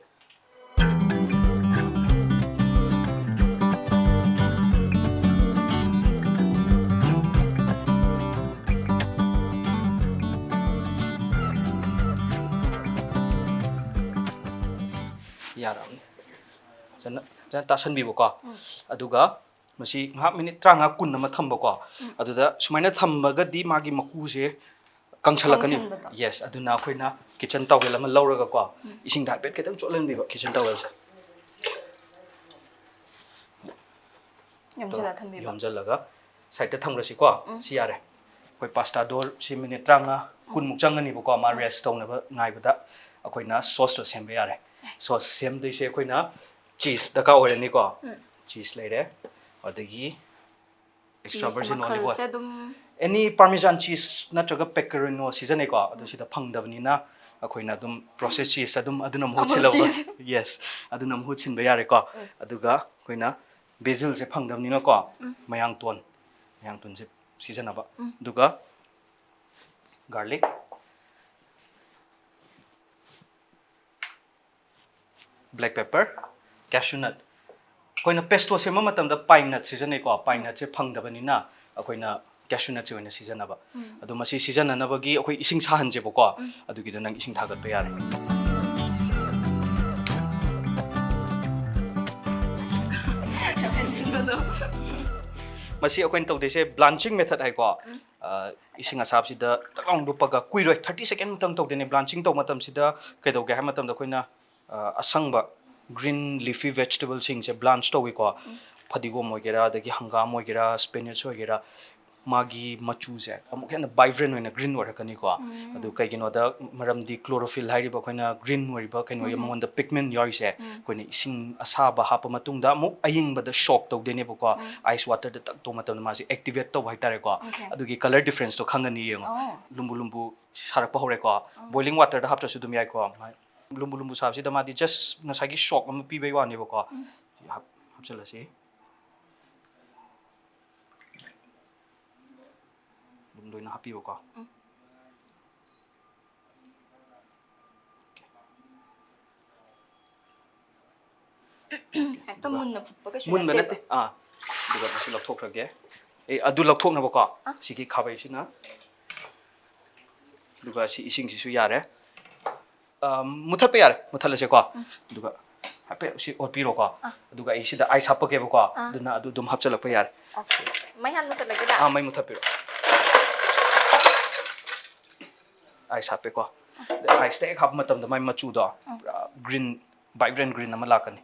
ꯁꯤ ꯌꯥꯔꯛꯑꯕꯅꯤ. ꯐꯖꯅ, ꯐꯖꯅ ꯇꯥꯁꯟꯕꯤꯕꯀꯣ. ꯑꯗꯨꯒ ꯃꯁꯤ ꯉꯥꯏꯍꯥꯛ minute ꯇꯔꯥꯃꯉꯥ ꯀꯨꯟ ꯑꯃ ꯊꯝꯕꯀꯣ. ꯑꯗꯨꯗ ꯁꯨꯃꯥꯏꯅ ꯊꯝꯃꯒꯗꯤ ꯃꯥꯒꯤ ꯃꯀꯨꯁꯦ ꯀꯪꯁꯜꯂꯛꯀꯅꯤ. ꯀꯪꯁꯟꯕꯗꯣ. Yes, ꯑꯗꯨꯅ ꯑꯩꯈꯣꯏꯅ kitchen towel ꯑꯃ ꯂꯧꯔꯒꯀꯣ, ꯏꯁꯤꯡꯗ ꯍꯥꯏꯐꯦꯠ ꯈꯤꯇꯪ ꯆꯣꯠꯍꯟꯕꯤꯕ kitchen towel ꯁꯦ. ꯌꯣꯝꯁꯤꯜꯂ ꯊꯝꯕꯤꯕ. ꯌꯣꯝꯁꯤꯜꯂꯒ side ꯇ ꯊꯝꯈ꯭ꯔꯁꯤꯀꯣ. ꯁꯤ ꯌꯥꯔꯦ. ꯑꯩꯈꯣꯏ pasta dough ꯁꯤ minute ꯇꯔꯥꯃꯉꯥ ꯀꯨꯟꯃꯨꯛ ꯆꯪꯒꯅꯤꯕꯀꯣ, ꯃꯥ rest ꯇꯧꯅꯕ ꯉꯥꯏꯕꯗ. ꯑꯩꯈꯣꯏꯅ sauce ꯇꯣ ꯁꯦꯝꯕ ꯌꯥꯔꯦ. Sauce ꯁꯦꯝꯗꯣꯏꯁꯦ ꯑꯩꯈꯣꯏꯅ cheese ꯗꯔꯀꯥꯔ ꯑꯣꯏꯔꯅꯤꯀꯣ. Cheese ꯂꯩꯔꯦ, ꯑꯗꯒꯤ extra Cheese virgin olive ꯃꯈꯜꯁꯦ oil, ꯑꯗꯨꯝ any Parmesan cheese ꯅꯠꯇ꯭ꯔꯒ Pecorino ꯁꯤꯖꯤꯟꯅꯩꯀꯣ. ꯑꯗꯣ ꯁꯤꯗ ꯐꯪꯗꯕꯅꯤꯅ ꯑꯩꯈꯣꯏꯅ ꯑꯗꯨꯝ processed cheese ꯑꯗꯨꯝ, ꯑꯗꯨꯅ ꯃꯍꯨꯠ Amul ꯁꯤꯜꯂꯧꯕ. cheese. Yes, ꯑꯗꯨꯅ ꯃꯍꯨꯠ ꯁꯤꯟꯕ ꯌꯥꯔꯦꯀꯣ. ꯑꯗꯨꯒ ꯑꯩꯈꯣꯏꯅ basil ꯁꯦ ꯐꯪꯗꯕꯅꯤꯅꯀꯣ, ꯃꯌꯥꯡꯇꯣꯟ, ꯃꯌꯥꯡꯇꯣꯟꯁꯦ ꯁꯤꯖꯤꯟꯅꯕ. ꯑꯗꯨꯒ garlic, black pepper, cashew nut. ꯑꯩꯈꯣꯏꯅ pesto ꯁꯦꯝꯕ ꯃꯇꯝꯗ pine nut ꯁꯤꯖꯤꯟꯅꯩꯀꯣ. Pine nut ꯁꯦ ꯐꯪꯗꯕꯅꯤꯅ ꯑꯩꯈꯣꯏꯅ cashew nut ꯁꯦ ꯑꯣꯏꯅ ꯁꯤꯖꯤꯟꯅꯕ. ꯑꯗꯣ ꯃꯁꯤ ꯁꯤꯖꯤꯟꯅꯅꯕꯒꯤ ꯑꯩꯈꯣꯏ ꯏꯁꯤꯡ ꯁꯥꯍꯟꯁꯦꯕꯀꯣ. ꯑꯗꯨꯒꯤꯗ ꯅꯪ ꯏꯁꯤꯡ ꯊꯥꯒꯠꯄ ꯌꯥꯔꯦ. ꯃꯁꯤ ꯑꯩꯈꯣꯏꯅ ꯇꯧꯗꯣꯏꯁꯦ blanching method ꯍꯥꯏꯀꯣ꯫ ꯑ, ꯏꯁꯤꯡ ꯑꯁꯥꯕꯁꯤꯗ ꯇꯛ ꯂꯥꯎꯅ ꯂꯨꯞꯄꯒ ꯀꯨꯏꯔꯣꯏ, thirty second ꯃꯨꯛꯇꯪ ꯇꯧꯗꯣꯏꯅꯦ꯫ Blanching ꯇꯧꯕ ꯃꯇꯝꯁꯤꯗ ꯀꯩꯗꯧꯒꯦ ꯍꯥꯏꯕ ꯃꯇꯝꯗ ꯑꯩꯈꯣꯏꯅ, ꯑ, ꯑꯁꯪꯕ green leafy vegetableꯁꯤꯡꯁꯦ blanch ꯇꯧꯏꯀꯣ꯫ ꯐꯗꯤꯒꯣꯝ ꯑꯣꯏꯒꯦꯔꯥ, ꯑꯗꯒꯤ ꯍꯪꯒꯥꯝ ꯑꯣꯏꯒꯦꯔꯥ, spinach ꯑꯣꯏꯒꯦꯔꯥ, ꯃꯥꯒꯤ ꯃꯆꯨꯁꯦ ꯑꯃꯨꯛ ꯍꯦꯟꯅ vibrant ꯑꯣꯏꯅ green ꯑꯣꯏꯔꯛꯀꯅꯤꯀꯣ꯫ ꯑꯗꯨ ꯀꯩꯒꯤꯅꯣꯗ, ꯃꯔꯝꯗꯤ chlorophyll ꯍꯥꯏꯔꯤꯕ ꯑꯩꯈꯣꯏꯅ green ꯑꯣꯏꯔꯤꯕ ꯀꯩꯅꯣ ꯃꯉꯣꯟꯗ pigment ꯌꯥꯎꯔꯤꯁꯦ, ꯑꯩꯈꯣꯏꯅ ꯏꯁꯤꯡ ꯑꯁꯥꯕ ꯍꯥꯞꯄ ꯃꯇꯨꯡꯗ ꯑꯃꯨꯛ ꯑꯌꯤꯡꯕꯗ shock ꯇꯧꯗꯣꯏꯅꯦꯕꯀꯣ꯫ Ice waterꯗ ꯇꯛ ꯇꯧꯕ ꯃꯇꯝꯗ ꯃꯥꯁꯦ activate ꯇꯧꯕ ꯍꯥꯏꯇꯥꯔꯦꯀꯣ꯫ Okay. ꯑꯗꯨꯒꯤ colour differenceꯇꯣ ꯈꯪꯒꯅꯤ, ꯌꯦꯡꯉꯣ꯫ ꯑꯣ꯫ ꯂꯨꯝꯕꯨ ꯂꯨꯝꯕꯨ ꯁꯥꯔꯛꯄ ꯍꯧꯔꯦꯀꯣ꯫ Boiling waterꯗ ꯍꯥꯞꯇ꯭ꯔꯁꯨ ꯑꯗꯨꯝ ꯌꯥꯏꯀꯣ꯫ ꯂꯨꯝꯕꯨ ꯂꯨꯝꯕꯨ ꯁꯥꯕꯁꯤꯗ ꯃꯥꯗꯤ just ꯉꯁꯥꯏꯒꯤ shock ꯑꯃ ꯄꯤꯕꯩ ꯋꯥꯅꯦꯕꯀꯣ꯫ ꯍꯥꯞ-, ꯍꯥꯞꯆꯤꯜꯂꯁꯤ꯫ ꯑꯗꯨꯝ ꯂꯣꯏꯅ ꯍꯥꯞꯄꯤꯌꯨꯀꯣ꯫ ꯍꯦꯛꯇ ꯃꯨꯟꯅ ꯐꯨꯠꯄ ꯀꯩꯁꯨ ꯃꯨꯟꯕ ꯅꯠꯇꯦꯕ꯫ ꯅꯠꯇꯦ꯫ ꯑꯥ, ꯑꯗꯨꯒ ꯃꯁꯤ ꯂꯧꯊꯣꯛꯈ꯭ꯔꯒꯦ꯫ ꯑꯦ, ꯑꯗꯨ ꯂꯧꯊꯣꯛꯅꯕꯀꯣ, ꯑꯥ꯫ ꯁꯤꯒꯤ ꯈꯥꯕꯩꯁꯤꯅ, ꯑꯗꯨꯒ ꯁꯤ ꯏꯁꯤꯡꯁꯤꯁꯨ ꯌꯥꯔꯦ꯫ ꯑ, ꯃꯨꯊꯠꯄ ꯌꯥꯔꯦ, ꯃꯨꯊꯠꯂꯁꯦꯀꯣ꯫ ꯑꯗꯨꯒ ꯍꯥꯏꯐꯦꯠ ꯁꯤ ꯑꯣꯠꯄꯤꯔꯣꯀꯣ꯫ ꯑꯗꯨꯒ ꯑꯩ ꯁꯤꯗ ice ꯍꯥꯞꯄꯛꯀꯦꯕꯀꯣ꯫ ꯑꯗꯨꯅ ꯑꯗꯨ ꯑꯗꯨꯝ ꯍꯥꯞꯆꯤꯜꯂꯛꯄ ꯌꯥꯔꯦ꯫ Okay. ꯃꯩ ꯍꯥꯟꯅ ꯃꯨꯊꯠꯂꯒꯦꯗ? ꯑꯥ, ꯃꯩ ꯃꯨꯊꯠꯄꯤꯔꯣ꯫ Ice ꯍꯥꯞꯄꯦꯀꯣ꯫ ꯑꯗ iceꯇ ꯍꯦꯛ ꯍꯥꯞꯄ ꯃꯇꯝꯗ ꯃꯥꯏ ꯃꯆꯨꯗꯣ ꯄꯨꯔꯥ green, vibrant green ꯑꯃ ꯂꯥꯛꯀꯅꯤ꯫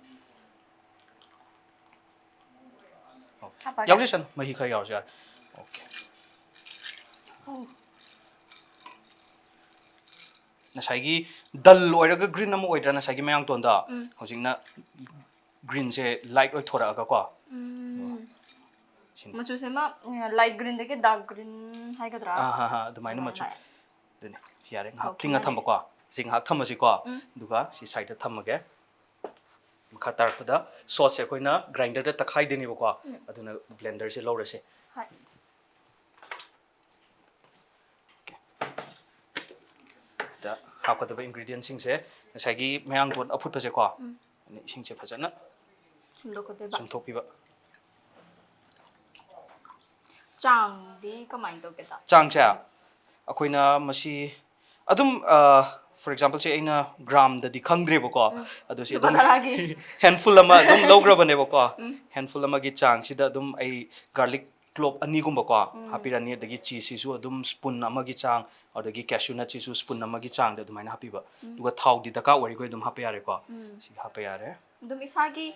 Okay. ꯍꯥꯞꯄꯒꯦ? ꯌꯥꯎꯖꯁꯅꯨ, ꯃꯍꯤ ꯈꯔ ꯌꯥꯎꯔꯁꯨ ꯌꯥꯔꯦ꯫ Okay. ꯉꯁꯥꯏꯒꯤ dull ꯑꯣꯏꯔꯒ green ꯑꯃ ꯑꯣꯏꯗ꯭ꯔꯥ ꯉꯁꯥꯏꯒꯤ ꯃꯌꯥꯡꯇꯣꯟꯗꯣ? ꯎꯝ꯫ ꯍꯧꯖꯤꯛꯅ greenꯁꯦ light ꯑꯣꯏꯊꯣꯔꯛꯑꯒꯀꯣ꯫ ꯎꯝ꯫ ꯁꯤꯅꯤ꯫ ꯃꯆꯨꯁꯦ ꯑꯃ, ꯎꯝ, light greenꯗꯒꯤ dark green ꯍꯥꯏꯒꯗ꯭ꯔꯥ? ꯑꯥ, ꯍꯥ, ꯍꯥ, ꯑꯗꯨꯃꯥꯏꯅ ꯑꯗꯨꯃꯥꯏꯅ ꯃꯆꯨ꯫ ꯂꯥꯛꯑꯦ꯫ ꯑꯗꯨꯅꯤ꯫ ꯌꯥꯔꯦ, ꯉꯥꯏꯍꯥꯛ Okay, ꯇꯤꯡꯉ ꯃꯥꯅꯦ꯫ ꯊꯝꯕꯀꯣ꯫ ꯁꯤ ꯉꯥꯏꯍꯥꯛ ꯊꯝꯃꯁꯤꯀꯣ꯫ ꯎꯝ꯫ ꯑꯗꯨꯒ ꯁꯤ sideꯇ ꯊꯝꯃꯒꯦ꯫ ꯃꯈꯥ ꯇꯥꯔꯛꯄꯗ sauceꯁꯦ ꯑꯩꯈꯣꯏꯅ grinderꯗ ꯇꯛꯈꯥꯏꯗꯣꯏꯅꯦꯕꯀꯣ꯫ ꯎꯝ꯫ ꯑꯗꯨꯅ blenderꯁꯦ ꯂꯧꯔꯁꯦ꯫ ꯍꯣꯏ꯫ Okay. ꯁꯤꯗ ꯍꯥꯞꯀꯗꯕ ingredientꯁꯤꯡꯁꯦ ꯉꯁꯥꯏꯒꯤ ꯃꯌꯥꯡꯇꯣꯟ ꯑꯐꯨꯠꯄꯁꯦꯀꯣ꯫ ꯎꯝ꯫ ꯑꯗꯨꯅ ꯏꯁꯤꯡꯁꯦ ꯐꯖꯅ ꯁꯨꯝꯗꯣꯛꯀꯗꯣꯏꯕ꯫ ꯁꯨꯝꯊꯣꯛꯄꯤꯕ꯫ ꯆꯥꯡꯗꯤ ꯀꯃꯥꯏꯅ ꯇꯧꯒꯦꯗ? ꯆꯥꯡꯁꯦ ꯑꯩꯈꯣꯏꯅ ꯃꯁꯤ ꯑꯗꯨꯝ, ꯑ, For example ꯁꯦ ꯑꯩꯅ ꯒ꯭ꯔꯥꯝꯗꯗꯤ ꯈꯪꯗ꯭ꯔꯦꯕꯀꯣ, ꯑꯗꯣ ꯁꯤ ꯂꯨꯄꯥ ꯑꯗꯨꯝ ꯇꯔꯥꯒꯤ ꯍꯦꯟꯐꯨꯜ ꯑꯃ ꯑꯗꯨꯝ ꯂꯧꯈ꯭ꯔꯕꯅꯦꯕꯀꯣ. ꯍꯦꯟꯐꯨꯜ ꯑꯃꯒꯤ ꯆꯥꯡꯁꯤꯗ ꯑꯗꯨꯝ ꯑꯩ ꯒꯥꯔꯂꯤꯛ ꯀ꯭ꯂꯣꯞ ꯑꯅꯤꯒꯨꯝꯕꯀꯣ ꯍꯥꯞꯄꯤꯔꯅꯤ, ꯑꯗꯒꯤ ꯆꯤꯁꯁꯤꯁꯨ ꯑꯗꯨꯝ ꯁ꯭ꯄꯨꯟ ꯑꯃꯒꯤ ꯆꯥꯡ, ꯑꯗꯒꯤ ꯀꯦꯁꯨ ꯅꯠꯁꯤꯁꯨ ꯁ꯭ꯄꯨꯟ ꯑꯃꯒꯤ ꯆꯥꯡꯗ ꯑꯗꯨꯃꯥꯏꯅ ꯍꯥꯞꯄꯤꯕ. ꯑꯗꯨꯒ ꯊꯥꯎꯗꯤ ꯗꯔꯀꯥꯔ ꯑꯣꯏꯔꯤꯈꯣꯏ ꯑꯗꯨꯝ ꯍꯥꯞꯄ ꯌꯥꯔꯦꯀꯣ. ꯁꯤ ꯍꯥꯞꯄ ꯌꯥꯔꯦ. ꯑꯗꯨꯝ ꯏꯁꯥꯒꯤ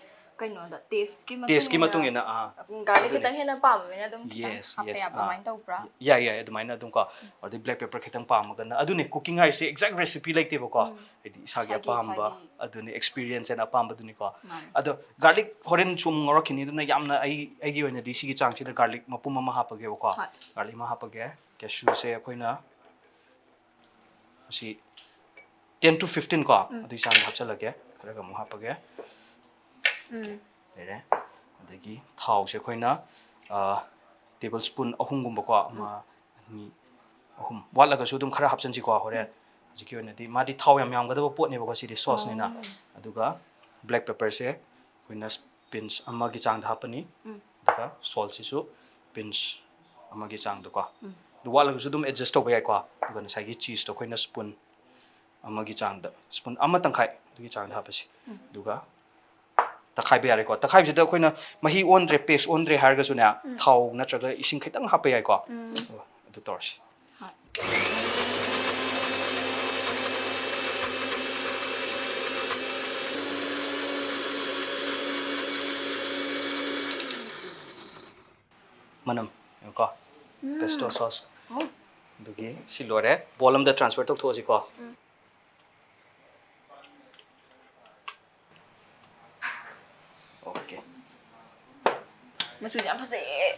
ꯀꯩꯅꯣꯗ ꯇꯦꯁꯀꯤ ꯇꯦꯁꯀꯤ ꯃꯇꯨꯡ ꯏꯟꯅ, ꯑꯥ, ꯒꯥꯔꯂꯤꯛ ꯑꯗꯨꯅꯦ. ꯈꯤꯇꯪ ꯍꯦꯟꯅ ꯄꯥꯝꯃꯤꯅ ꯑꯗꯨꯝ ꯈꯤꯇꯪ Yes, ꯍꯥꯞꯄ yes, ꯌꯥꯕ ꯑꯥ. ꯑꯗꯨꯃꯥꯏꯅ ꯇꯧꯕ꯭ꯔꯥ? ꯌꯥꯏ, ꯌꯥꯏ, ꯑꯗꯨꯃꯥꯏꯅ ꯑꯗꯨꯝ ꯀꯣ. ꯑꯗꯩ ꯕ꯭ꯂꯦꯛ ꯄꯦꯄꯔ ꯈꯤꯇꯪ ꯄꯥꯝꯃꯒꯅ, ꯑꯗꯨꯅꯦ, ꯀꯨꯀꯤꯡ ꯍꯥꯏꯔꯤꯁꯦ ꯑꯦꯛꯖꯦꯛ ꯔꯦꯁꯤꯄꯤ ꯂꯩꯇꯦꯕꯀꯣ. ꯍꯥꯏꯗꯤ ꯏꯁꯥꯒꯤ ꯏꯁꯥꯒꯤ, ꯑꯄꯥꯝꯕ, ꯏꯁꯥꯒꯤ. ꯑꯗꯨꯅꯦ, ꯑꯦꯛꯁꯄꯤꯔꯤꯌꯦꯟꯁ ꯑꯦꯟ ꯑꯄꯥꯝꯕꯗꯨꯅꯤꯀꯣ. ꯃꯥꯅꯦ. ꯑꯗꯣ ꯒꯥꯔꯂꯤꯛ ꯍꯣꯔꯦꯟ ꯁꯨꯝ ꯉꯧꯔꯛꯈꯤꯅꯤ, ꯑꯗꯨꯅ ꯌꯥꯝꯅ ꯑꯩ ꯑꯩꯒꯤ ꯑꯣꯏꯅꯗꯤ ꯁꯤꯒꯤ ꯆꯥꯡꯁꯤꯗ ꯒꯥꯔꯂꯤꯛ ꯃꯄꯨꯝ ꯑꯃ ꯍꯥꯞꯄꯒꯦꯕꯀꯣ. ꯍꯣꯏ. ꯒꯥꯔꯂꯤꯛ ꯑꯃ ꯍꯥꯞꯄꯒꯦ. ꯀꯦꯁꯨꯁꯦ ꯑꯩꯈꯣꯏꯅ ꯃꯁꯤ ten to fifteen ꯀꯣ, ꯑꯗꯨꯒꯤ ꯆꯥꯡꯗ ꯍꯥꯞꯆꯤꯜꯂꯒꯦ. ꯈꯔꯒ ꯑꯃꯨꯛ ꯍꯥꯞꯄꯒꯦ. ꯎꯝ. ꯂꯩꯔꯦ. ꯑꯗꯒꯤ ꯊꯥꯎꯁꯦ ꯑꯩꯈꯣꯏꯅ ꯇꯦꯕꯜ ꯁ꯭ꯄꯨꯟ ꯑꯍꯨꯝꯒꯨꯝꯕꯀꯣ, ꯑꯃ, ꯑꯅꯤ, ꯑꯍꯨꯝ, ꯋꯥꯠꯂꯒꯁꯨ ꯑꯗꯨꯝ ꯈꯔ ꯍꯥꯞꯆꯤꯟꯁꯤꯀꯣ ꯍꯣꯔꯦꯟ. ꯍꯧꯖꯤꯛꯀꯤ ꯑꯣꯏꯅꯗꯤ ꯃꯥꯗꯤ ꯊꯥꯎ ꯌꯥꯝ ꯌꯥꯝꯒꯗꯕ ꯄꯣꯠꯅꯦꯕꯀꯣ, ꯁꯤꯗꯤ ꯁꯣꯁꯅꯤꯅ. ꯑꯗꯨꯒ ꯕ꯭ꯂꯦꯛ ꯄꯦꯄꯔꯁꯦ ꯑꯩꯈꯣꯏꯅ ꯄꯤꯟꯁ ꯑꯃꯒꯤ ꯆꯥꯡꯗ ꯍꯥꯞꯄꯅꯤ. ꯑꯗꯨꯒ ꯁꯣꯜꯁꯤꯁꯨ ꯄꯤꯟꯁ ꯑꯃꯒꯤ ꯆꯥꯡꯗꯀꯣ. ꯑꯗꯨ ꯋꯥꯠꯂꯒꯁꯨ ꯑꯗꯨꯝ ꯑꯦꯗꯖꯁ ꯇꯧꯕ ꯌꯥꯏꯀꯣ. ꯑꯗꯨꯒ ꯉꯁꯥꯏꯒꯤ ꯆꯤꯁꯇꯣ ꯑꯩꯈꯣꯏꯅ ꯁ꯭ꯄꯨꯟ ꯑꯃꯒꯤ ꯆꯥꯡꯗ, ꯁ꯭ꯄꯨꯟ ꯑꯃ ꯇꯪꯈꯥꯏ ꯑꯗꯨꯒꯤ ꯆꯥꯡꯗ ꯍꯥꯞꯄꯁꯤ. ꯑꯗꯨꯒ ꯇꯛꯈꯥꯏꯕ ꯌꯥꯔꯦꯀꯣ. ꯇꯛꯈꯥꯏꯕꯁꯤꯗ ꯑꯩꯈꯣꯏꯅ ꯃꯍꯤ ꯑꯣꯟꯗ꯭ꯔꯦ, ꯄꯦꯁ ꯑꯣꯟꯗ꯭ꯔꯦ ꯍꯥꯏꯔꯒꯁꯨꯅꯦ, ꯊꯥꯎ ꯅꯠꯇ꯭ꯔꯒ ꯏꯁꯤꯡ ꯈꯤꯇꯪ ꯍꯥꯞꯄ ꯌꯥꯏꯀꯣ. ꯑꯗꯨ ꯇꯧꯔꯁꯤ. ꯍꯣꯏ. ꯃꯅꯝ ꯌꯦꯡꯉꯨꯀꯣ. ꯄꯦꯁꯇꯣ ꯁꯣꯁ. ꯑꯗꯨꯒꯤ ꯁꯤ ꯂꯣꯏꯔꯦ. ꯕꯣꯜ ꯑꯝꯗ ꯇ꯭ꯔꯥꯟꯁꯐꯔ ꯇꯧꯊꯣꯛꯑꯁꯤꯀꯣ. ꯑꯣꯀꯦ. ꯃꯆꯨꯁꯦ ꯌꯥꯝ ꯐꯖꯩꯌꯦ.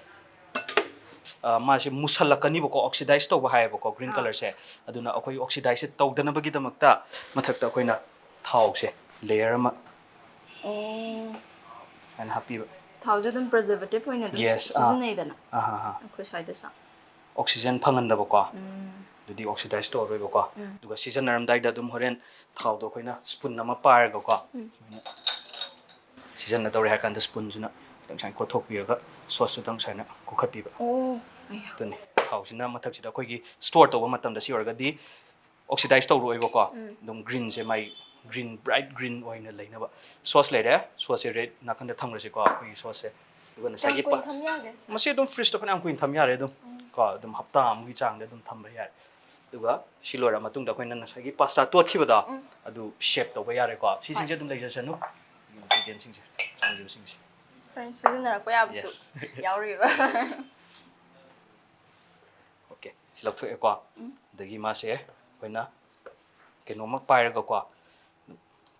ꯑ, ꯃꯥꯁꯦ ꯃꯨꯁꯜꯂꯛꯀꯅꯤꯕꯀꯣ, ꯑꯣꯛꯁꯤꯗꯥꯏꯁ ꯇꯧꯕ ꯍꯥꯏꯌꯦꯕꯀꯣ, ꯒ꯭ꯔꯤꯟ ꯀꯂꯔꯁꯦ. ꯑꯗꯨꯅ ꯑꯩꯈꯣꯏ ꯑꯣꯛꯁꯤꯗꯥꯏꯁꯁꯦ ꯇꯧꯗꯅꯕꯒꯤꯗꯃꯛꯇ ꯃꯊꯛꯇ ꯑꯩꯈꯣꯏꯅ ꯊꯥꯎꯁꯦ ꯂꯦꯌꯔ ꯑꯃ ꯑꯣ. ꯍꯥꯏꯅ ꯍꯥꯞꯄꯤꯕ. ꯊꯥꯎꯁꯦ ꯑꯗꯨꯝ ꯄ꯭ꯔꯤꯖꯔꯕꯦꯇꯤꯚ ꯑꯣꯏꯅ ꯑꯗꯨꯝ Yes, ꯑꯥ. ꯁꯤꯖꯤꯟꯅꯩꯗꯅ ꯑꯍꯥ, ꯑꯍꯥ. ꯑꯩꯈꯣꯏ ꯁ꯭ꯋꯥꯏꯗꯁꯨ. ꯑꯣꯛꯁꯤꯖꯦꯟ ꯐꯪꯍꯟꯗꯕꯀꯣ. ꯑꯗꯨꯗꯤ ꯑꯣꯛꯁꯤꯗꯥꯏꯁ ꯇꯧꯔꯔꯣꯏꯕꯀꯣ. ꯑꯗꯨꯒ ꯁꯤꯖꯤꯟꯅꯔꯝꯗꯥꯏꯗ ꯑꯗꯨꯝ ꯍꯣꯔꯦꯟ ꯊꯥꯎꯗꯣ ꯑꯩꯈꯣꯏꯅ ꯁ꯭ꯄꯨꯟ ꯑꯃ ꯄꯥꯏꯔꯒꯀꯣ, ꯁꯨꯃꯥꯏꯅ ꯁꯤꯖꯤꯟꯅꯗꯧꯔꯦ ꯍꯥꯏꯔ ꯀꯥꯟꯗ ꯁ꯭ꯄꯨꯟꯁꯤꯅ ꯈꯤꯇꯪ ꯁꯨꯃꯥꯏꯅ ꯀꯣꯠꯊꯣꯛꯄꯤꯔꯒ ꯁꯣꯁꯇꯨꯗꯪ ꯁꯨꯃꯥꯏꯅ ꯀꯣꯛꯈꯠꯄꯤꯕ. ꯑꯣ. ꯑꯌꯥ. ꯑꯗꯨꯅꯤ. ꯊꯥꯎꯁꯤꯅ ꯃꯊꯛꯁꯤꯗ ꯑꯩꯈꯣꯏꯒꯤ ꯁ꯭ꯇꯣꯔ ꯇꯧꯕ ꯃꯇꯝꯗ ꯁꯤ ꯑꯣꯏꯔꯒꯗꯤ ꯑꯣꯛꯁꯤꯗꯥꯏꯁ ꯇꯧꯔꯣꯏꯕꯀꯣ꯫ ꯑꯗꯨꯝ ꯒ꯭ꯔꯤꯟꯁꯦ ꯃꯥꯏ ꯒ꯭ꯔꯤꯟ, ꯕ꯭ꯔꯥꯏꯠ ꯒ꯭ꯔꯤꯟ ꯑꯣꯏꯅ ꯂꯩꯅꯕ꯫ ꯁꯣꯁ ꯂꯩꯔꯦ, ꯁꯣꯁꯁꯦ ꯔꯦꯗ ꯅꯥꯀꯟꯗ ꯊꯝꯈ꯭ꯔꯁꯤꯀꯣ, ꯑꯩꯈꯣꯏꯒꯤ ꯁꯣꯁꯁꯦ꯫ ꯑꯗꯨꯒ ꯉꯁꯥꯏꯒꯤ ꯀꯌꯥꯝ ꯀꯨꯏꯅ ꯄ- ꯊꯝ ꯌꯥꯒꯦ? ꯃꯁꯤ ꯑꯗꯨꯝ ꯐ꯭ꯔꯤꯖꯇ ꯐꯅꯌꯥꯝ ꯀꯨꯏꯅ ꯊꯝ ꯌꯥꯔꯦ ꯑꯗꯨꯝ, ꯀꯣ, ꯑꯗꯨꯝ ꯍꯞꯇꯥ ꯑꯃꯒꯤ ꯆꯥꯡꯗ ꯑꯗꯨꯝ ꯊꯝꯕ ꯌꯥꯔꯦ꯫ ꯑꯗꯨꯒ ꯁꯤ ꯂꯣꯏꯔ ꯃꯇꯨꯡꯗ ꯑꯩꯈꯣꯏꯅ ꯉꯁꯥꯏꯒꯤ ꯄꯥꯁꯇꯥ ꯇꯣꯠꯈꯤꯕꯗꯣ, ꯑꯗꯨ ꯁꯦꯞ ꯇꯧꯕ ꯌꯥꯔꯦꯀꯣ꯫ ꯁꯤꯁꯤꯡꯁꯦ ꯑꯗꯨꯝ ꯂꯩꯖꯁꯅꯨ, ꯏꯟꯒ꯭ꯔꯤꯗꯤꯌꯦꯟꯁꯤꯡꯁꯦ, ꯆꯪꯈꯤꯕꯁꯤꯡꯁꯦ꯫ ꯍꯣꯔꯦꯟ ꯁꯤꯖꯤꯟꯅꯔꯛꯄ ꯌꯥꯕꯁꯨ ꯌꯥꯎꯔꯤꯕ꯫ ꯑꯣꯀꯦ, ꯁꯤ ꯂꯧꯊꯣꯛꯑꯦꯀꯣ꯫ ꯑꯗꯒꯤ ꯃꯥꯁꯦ ꯑꯩꯈꯣꯏꯅ ꯀꯩꯅꯣꯝꯃ ꯄꯥꯏꯔꯒꯀꯣ,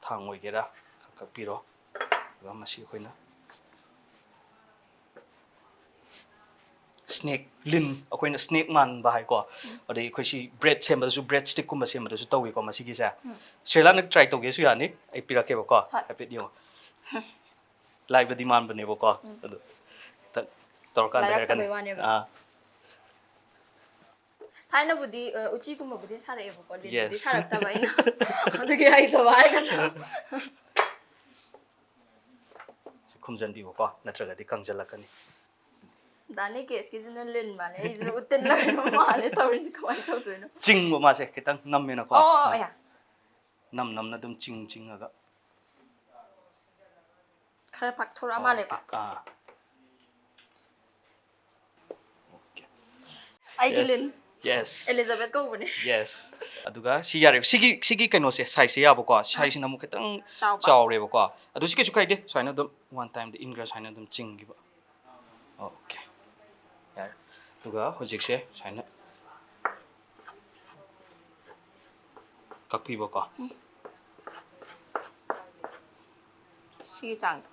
ꯊꯥꯡ ꯑꯣꯏꯒꯦꯔꯥ ꯈꯔ ꯀꯛꯄꯤꯔꯣ꯫ ꯑꯗꯨꯒ ꯃꯁꯤ ꯑꯩꯈꯣꯏꯅ ꯁ꯭ꯅꯦꯛ ꯂꯤꯟ, ꯑꯩꯈꯣꯏꯅ ꯁ꯭ꯅꯦꯛ ꯃꯥꯟꯕ ꯍꯥꯏꯀꯣ꯫ ꯑꯗꯩ ꯑꯩꯈꯣꯏ ꯁꯤ ꯕ꯭ꯔꯦꯗ ꯁꯦꯝꯕꯗꯁꯨ, ꯕ꯭ꯔꯦꯗ ꯁ꯭ꯇꯤꯛꯀꯨꯝꯕ ꯁꯦꯝꯕꯗꯁꯨ ꯇꯧꯏꯀꯣ꯫ ꯃꯁꯤꯒꯤꯁꯦ ꯁ꯭ꯔꯦꯂꯥꯅ ꯇ꯭ꯔꯥꯏ ꯇꯧꯒꯦꯁꯨ ꯌꯥꯅꯤ, ꯑꯩ ꯄꯤꯔꯛꯀꯦꯕꯀꯣ꯫ ꯍꯥꯏꯐꯦꯠ ꯌꯦꯡꯉꯣ꯫ ꯂꯥꯏꯕꯗꯤ ꯃꯥꯟꯕꯅꯦꯕꯀꯣ꯫ ꯑꯗꯨ ꯈꯤꯇꯪ ꯇꯧꯔꯀꯥꯟꯗ ꯍꯥꯏꯔꯛꯀꯅꯤ꯫ ꯂꯥꯏꯔꯛꯇꯕꯩ ꯋꯥꯅꯦꯕ꯫ ꯊꯥꯏꯅꯕꯨꯗꯤ ꯎꯆꯤꯒꯨꯝꯕꯕꯨꯗꯤ ꯁꯥꯔꯛꯑꯦꯕꯀꯣ, ꯂꯤꯟꯕꯨꯗꯤ ꯁꯥꯔꯛꯇꯕ ꯑꯩꯅ꯫ ꯑꯗꯨꯒꯤ ꯍꯩꯇꯕ ꯍꯥꯏꯒꯗ꯭ꯔꯥ꯫ ꯈꯨꯝꯖꯤꯟꯕꯤꯌꯨꯀꯣ, ꯅꯠꯇ꯭ꯔꯒꯗꯤ ꯀꯪꯁꯤꯜꯂꯛꯀꯅꯤ꯫ ꯗꯥꯅꯤ ꯀꯦꯁꯀꯤꯁꯤꯅ ꯂꯤꯟ ꯃꯥꯜꯂꯦ, ꯑꯩꯁꯤꯅ ꯎꯇꯤꯟ ꯂꯩꯕ ꯃꯥꯜꯂꯦ꯫ ꯇꯧꯔꯤꯁꯦ ꯀꯃꯥꯏꯅ ꯇꯧꯗꯣꯏꯅꯣ? ꯆꯤꯡꯕ ꯃꯥꯁꯦ ꯈꯤꯇꯪ ꯅꯝꯃꯦꯅꯀꯣ꯫ ꯑꯣ, ꯑꯣ, ꯑꯣ, ꯌꯥ꯫ ꯅꯝ ꯅꯝꯅ ꯑꯗꯨꯝ ꯆꯤꯡ ꯆꯤꯡꯉꯒ꯫ ꯈꯔ ꯄꯥꯛꯊꯣꯔꯛꯑ ꯃꯥꯜꯂꯦꯀꯣ꯫ ꯑꯥ꯫ ꯑꯩꯒꯤ ꯂꯤꯟ꯫ ꯌꯦꯁ꯫ ꯑꯦꯂꯤꯖꯥꯕꯦꯠ ꯀꯧꯕꯅꯦ꯫ ꯌꯦꯁ꯫ ꯑꯗꯨꯒ ꯁꯤ ꯌꯥꯔꯦ꯫ ꯁꯤꯒꯤ, ꯁꯤꯒꯤ ꯀꯩꯅꯣꯁꯦ, ꯁꯥꯏꯖꯁꯦ ꯌꯥꯕꯀꯣ꯫ ꯁꯥꯏꯖꯁꯤꯅ ꯑꯃꯨꯛ ꯈꯤꯇꯪ ꯆꯥꯎꯕ꯫ ꯆꯥꯎꯔꯦꯕꯀꯣ꯫ ꯑꯗꯨ ꯁꯤ ꯀꯩꯁꯨ ꯀꯥꯏꯗꯦ꯫ ꯁꯨꯃꯥꯏꯅ ꯑꯗꯨꯝ ꯋꯥꯟ ꯇꯥꯏꯝꯗ ꯏꯟꯈ꯭ꯔ ꯁꯨꯃꯥꯏꯅ ꯑꯗꯨꯝ ꯆꯤꯡꯈꯤꯕ꯫ ꯑꯣꯀꯦ꯫ ꯌꯥꯔꯦ꯫ ꯑꯗꯨꯒ ꯍꯧꯖꯤꯛꯁꯦ ꯁꯨꯃꯥꯏꯅ ꯀꯛꯄꯤꯕꯀꯣ꯫ ꯁꯤꯒꯤ ꯆꯥꯡꯗ꯫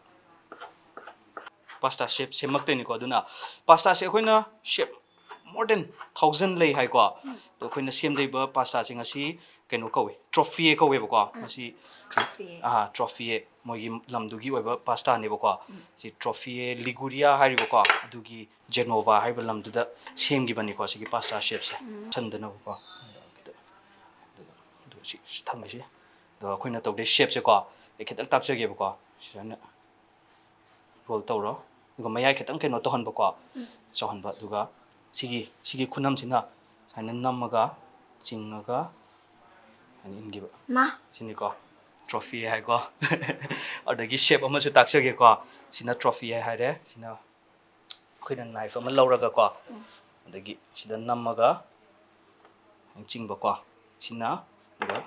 ꯄꯥꯁꯇꯥ ꯁꯦꯞ ꯁꯦꯝꯃꯛꯇꯣꯏꯅꯤꯀꯣ꯫ ꯑꯗꯨꯅ ꯄꯥꯁꯇꯥꯁꯦ ꯑꯩꯈꯣꯏꯅ ꯁꯦꯞ more than thousand ꯂꯩ ꯍꯥꯏꯀꯣ꯫ ꯑꯗꯣ ꯑꯩꯈꯣꯏꯅ ꯁꯦꯝꯗꯣꯏꯕ ꯄꯥꯁꯇꯥꯁꯦ ꯉꯁꯤ ꯀꯩꯅꯣ ꯀꯧꯏ, ꯇ꯭ꯔꯣꯐꯤꯌꯦ ꯀꯧꯋꯦꯕꯀꯣ꯫ ꯃꯁꯤ ꯇ꯭ꯔꯣꯐꯤꯌꯦ꯫ ꯑꯥ, ꯇ꯭ꯔꯣꯐꯤꯌꯦ, ꯃꯣꯏꯒꯤ ꯂꯝꯗꯨꯒꯤ ꯑꯣꯏꯕ ꯄꯥꯁꯇꯥꯅꯦꯕꯀꯣ꯫ ꯁꯤ ꯇ꯭ꯔꯣꯐꯤꯌꯦ ꯂꯤꯒꯨꯔꯤꯌꯥ ꯍꯥꯏꯔꯤꯕꯀꯣ, ꯑꯗꯨꯒꯤ ꯖꯦꯅꯣꯚꯥ ꯍꯥꯏꯔꯤꯕ ꯂꯝꯗꯨꯗ ꯁꯦꯝꯈꯤꯕꯅꯤꯀꯣ ꯁꯤꯒꯤ ꯄꯥꯁꯇꯥ ꯁꯦꯞꯁꯦ꯫ ꯁꯟꯗꯅꯕꯀꯣ꯫ ꯑꯗꯨꯒ ꯁꯤ ꯊꯝꯃꯤꯁꯤ꯫ ꯑꯗꯣ ꯑꯩꯈꯣꯏꯅ ꯇꯧꯗꯣꯏ ꯁꯦꯞꯁꯦꯀꯣ, ꯑꯩ ꯈꯤꯇꯪ ꯇꯥꯛꯆꯒꯦꯕꯀꯣ꯫ ꯁꯨꯃꯥꯏꯅ ꯔꯣꯜ ꯇꯧꯔꯣ꯫ ꯑꯗꯨꯒ ꯃꯌꯥꯏ ꯈꯤꯇꯪ ꯀꯩꯅꯣ ꯇꯧꯍꯟꯕꯀꯣ, ꯆꯥꯎꯍꯟꯕ꯫ ꯑꯗꯨꯒ ꯁꯤꯒꯤ, ꯁꯤꯒꯤ ꯈꯨꯅꯝꯁꯤꯅ ꯁꯨꯃꯥꯏꯅ ꯅꯝꯃꯒ, ꯆꯤꯡꯉꯒ, ꯑꯅꯤ ꯏꯟꯈꯤꯕ꯫ ꯃꯥ꯫ ꯁꯤꯅꯤꯀꯣ, trophy ꯍꯥꯏꯀꯣ꯫ ꯑꯗꯒꯤ shape ꯑꯃꯁꯨ ꯇꯥꯛꯆꯒꯦꯀꯣ꯫ ꯁꯤꯅ trophy ꯍꯥꯏꯔꯦ꯫ ꯁꯤꯅ ꯑꯩꯈꯣꯏꯅ knife ꯑꯃ ꯂꯧꯔꯒꯀꯣ, ꯎꯝ꯫ ꯑꯗꯒꯤ ꯁꯤꯗ ꯅꯝꯃꯒ ꯆꯤꯡꯕꯀꯣ꯫ ꯁꯤꯅ ꯑꯗꯨꯒ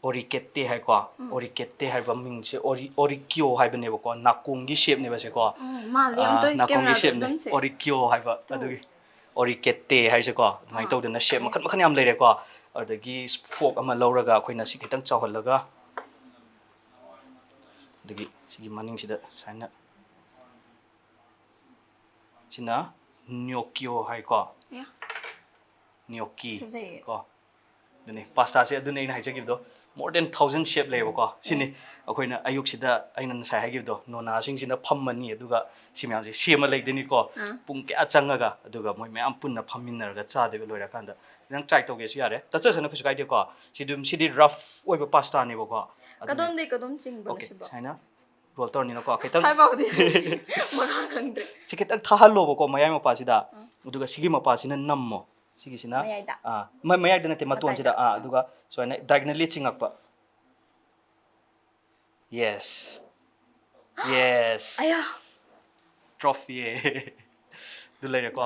ꯑꯣꯔꯤꯀꯦꯠꯇꯦ ꯍꯥꯏꯀꯣ꯫ ꯎꯝ꯫ ꯑꯣꯔꯤꯀꯦꯠꯇꯦ ꯍꯥꯏꯕ ꯃꯤꯡꯁꯦ ꯑꯣꯔꯤ-, ꯑꯣꯔꯤꯀꯤꯌꯣ ꯍꯥꯏꯕꯅꯦꯕꯀꯣ꯫ ꯅꯥꯀꯣꯡꯒꯤ shapeꯅꯦꯕ ꯁꯦꯀꯣ꯫ ꯎꯝ, ꯃꯥꯜꯂꯦ꯫ ꯑꯥ, ꯑꯝꯇ ꯅꯥꯀꯣꯡꯒꯤ cameraꯗ shapeꯅꯦ꯫ ꯑꯗꯨꯝꯁꯦ꯫ ꯑꯣꯔꯤꯀꯤꯌꯣ ꯍꯥꯏꯕ꯫ ꯇꯨ꯫ ꯑꯗꯨꯒꯤ ꯑꯣꯔꯤꯀꯦꯠꯇꯦ ꯍꯥꯏꯁꯦꯀꯣ꯫ ꯑꯗꯨꯃꯥꯏꯅ ꯑꯥ꯫ ꯇꯧꯗꯅ shape ꯃꯈꯜ ꯃꯈꯜ ꯌꯥꯝ ꯂꯩꯔꯦꯀꯣ꯫ ꯑꯗꯒꯤ fork ꯑꯃ ꯂꯧꯔꯒ ꯑꯩꯈꯣꯏꯅ ꯁꯤ ꯈꯤꯇꯪ ꯆꯥꯎꯍꯜꯂꯒ, ꯑꯗꯒꯤ ꯁꯤꯒꯤ ꯃꯅꯤꯡꯁꯤꯗ ꯁꯨꯃꯥꯏꯅ, ꯁꯤꯅ gnocchio ꯍꯥꯏꯀꯣ꯫ ꯌꯥ꯫ Gnocchi ꯐꯖꯩꯌꯦ꯫ ꯀꯣ꯫ ꯑꯗꯨꯅꯤ, pastaꯁꯦ ꯑꯗꯨꯅꯤ ꯑꯩꯅ ꯍꯥꯏꯖꯈꯤꯕꯗꯣ, more than thousand shape ꯂꯩꯌꯦꯕꯀꯣ꯫ ꯁꯤꯅꯤ ꯎꯝ꯫ ꯑꯩꯈꯣꯏꯅ ꯑꯌꯨꯛꯁꯤꯗ ꯑꯩꯅ ꯉꯁꯥꯏ ꯍꯥꯏꯈꯤꯕꯗꯣ, ꯅꯣꯅꯥꯁꯤꯡꯁꯤꯅ ꯐꯝꯃꯅꯤ, ꯑꯗꯨꯒ ꯁꯤ ꯃꯌꯥꯝꯁꯦ ꯁꯦꯝꯃ ꯂꯩꯗꯣꯏꯅꯤꯀꯣ꯫ ꯑꯥ꯫ ꯄꯨꯡ ꯀꯌꯥ ꯆꯪꯉꯒ, ꯑꯗꯨꯒ ꯃꯣꯏ ꯃꯌꯥꯝ ꯄꯨꯟꯅ ꯐꯝꯃꯤꯟꯅꯔꯒ ꯆꯥꯗꯣꯏꯕ ꯂꯣꯏꯔꯀꯥꯟꯗ꯫ ꯅꯪ try ꯇꯧꯒꯦꯁꯨ ꯌꯥꯔꯦ, ꯇꯠꯆꯁꯅꯨ, ꯀꯩꯁꯨ ꯀꯥꯏꯗꯦꯀꯣ꯫ ꯁꯤ ꯑꯗꯨꯝ, ꯁꯤꯗꯤ rough ꯑꯣꯏꯕ pastaꯅꯦꯕꯀꯣ꯫ ꯑꯗꯨꯅ ꯀꯗꯣꯝꯗꯩ ꯀꯗꯣꯝ ꯆꯤꯡꯕꯅꯣ okay, ꯁꯤꯕꯣ? ꯁꯨꯃꯥꯏꯅ roll ꯇꯧꯔꯅꯤꯅꯀꯣ, ꯈꯤꯇꯪ ꯁ꯭ꯋꯥꯏꯐꯥꯎꯗꯤ ꯃꯈꯥ ꯈꯪꯗ꯭ꯔꯦ꯫ ꯁꯤ ꯈꯤꯇꯪ ꯊꯥꯍꯜꯂꯣꯕꯀꯣ ꯃꯌꯥꯏ ꯃꯄꯥꯁꯤꯗ꯫ ꯑꯥ꯫ ꯑꯗꯨꯒ ꯁꯤꯒꯤ ꯃꯄꯥꯁꯤꯅ ꯅꯝꯃꯣ꯫ ꯁꯤꯒꯤꯁꯤꯅ, ꯃꯌꯥꯏꯗ? ꯑꯥ, ꯃ-, ꯃꯌꯥꯏꯗ ꯅꯠꯇꯦ, ꯃꯇꯣꯟꯁꯤꯗ꯫ ꯃꯇꯥꯏꯗ? ꯑꯥ, ꯑꯗꯨꯒ ꯁꯨꯃꯥꯏꯅ diagonally ꯆꯤꯡꯉꯛꯄ꯫ Yes. Yes. ꯑꯌꯥ꯫ Trophy꯫ ꯑꯗꯨ ꯂꯩꯔꯦꯀꯣ꯫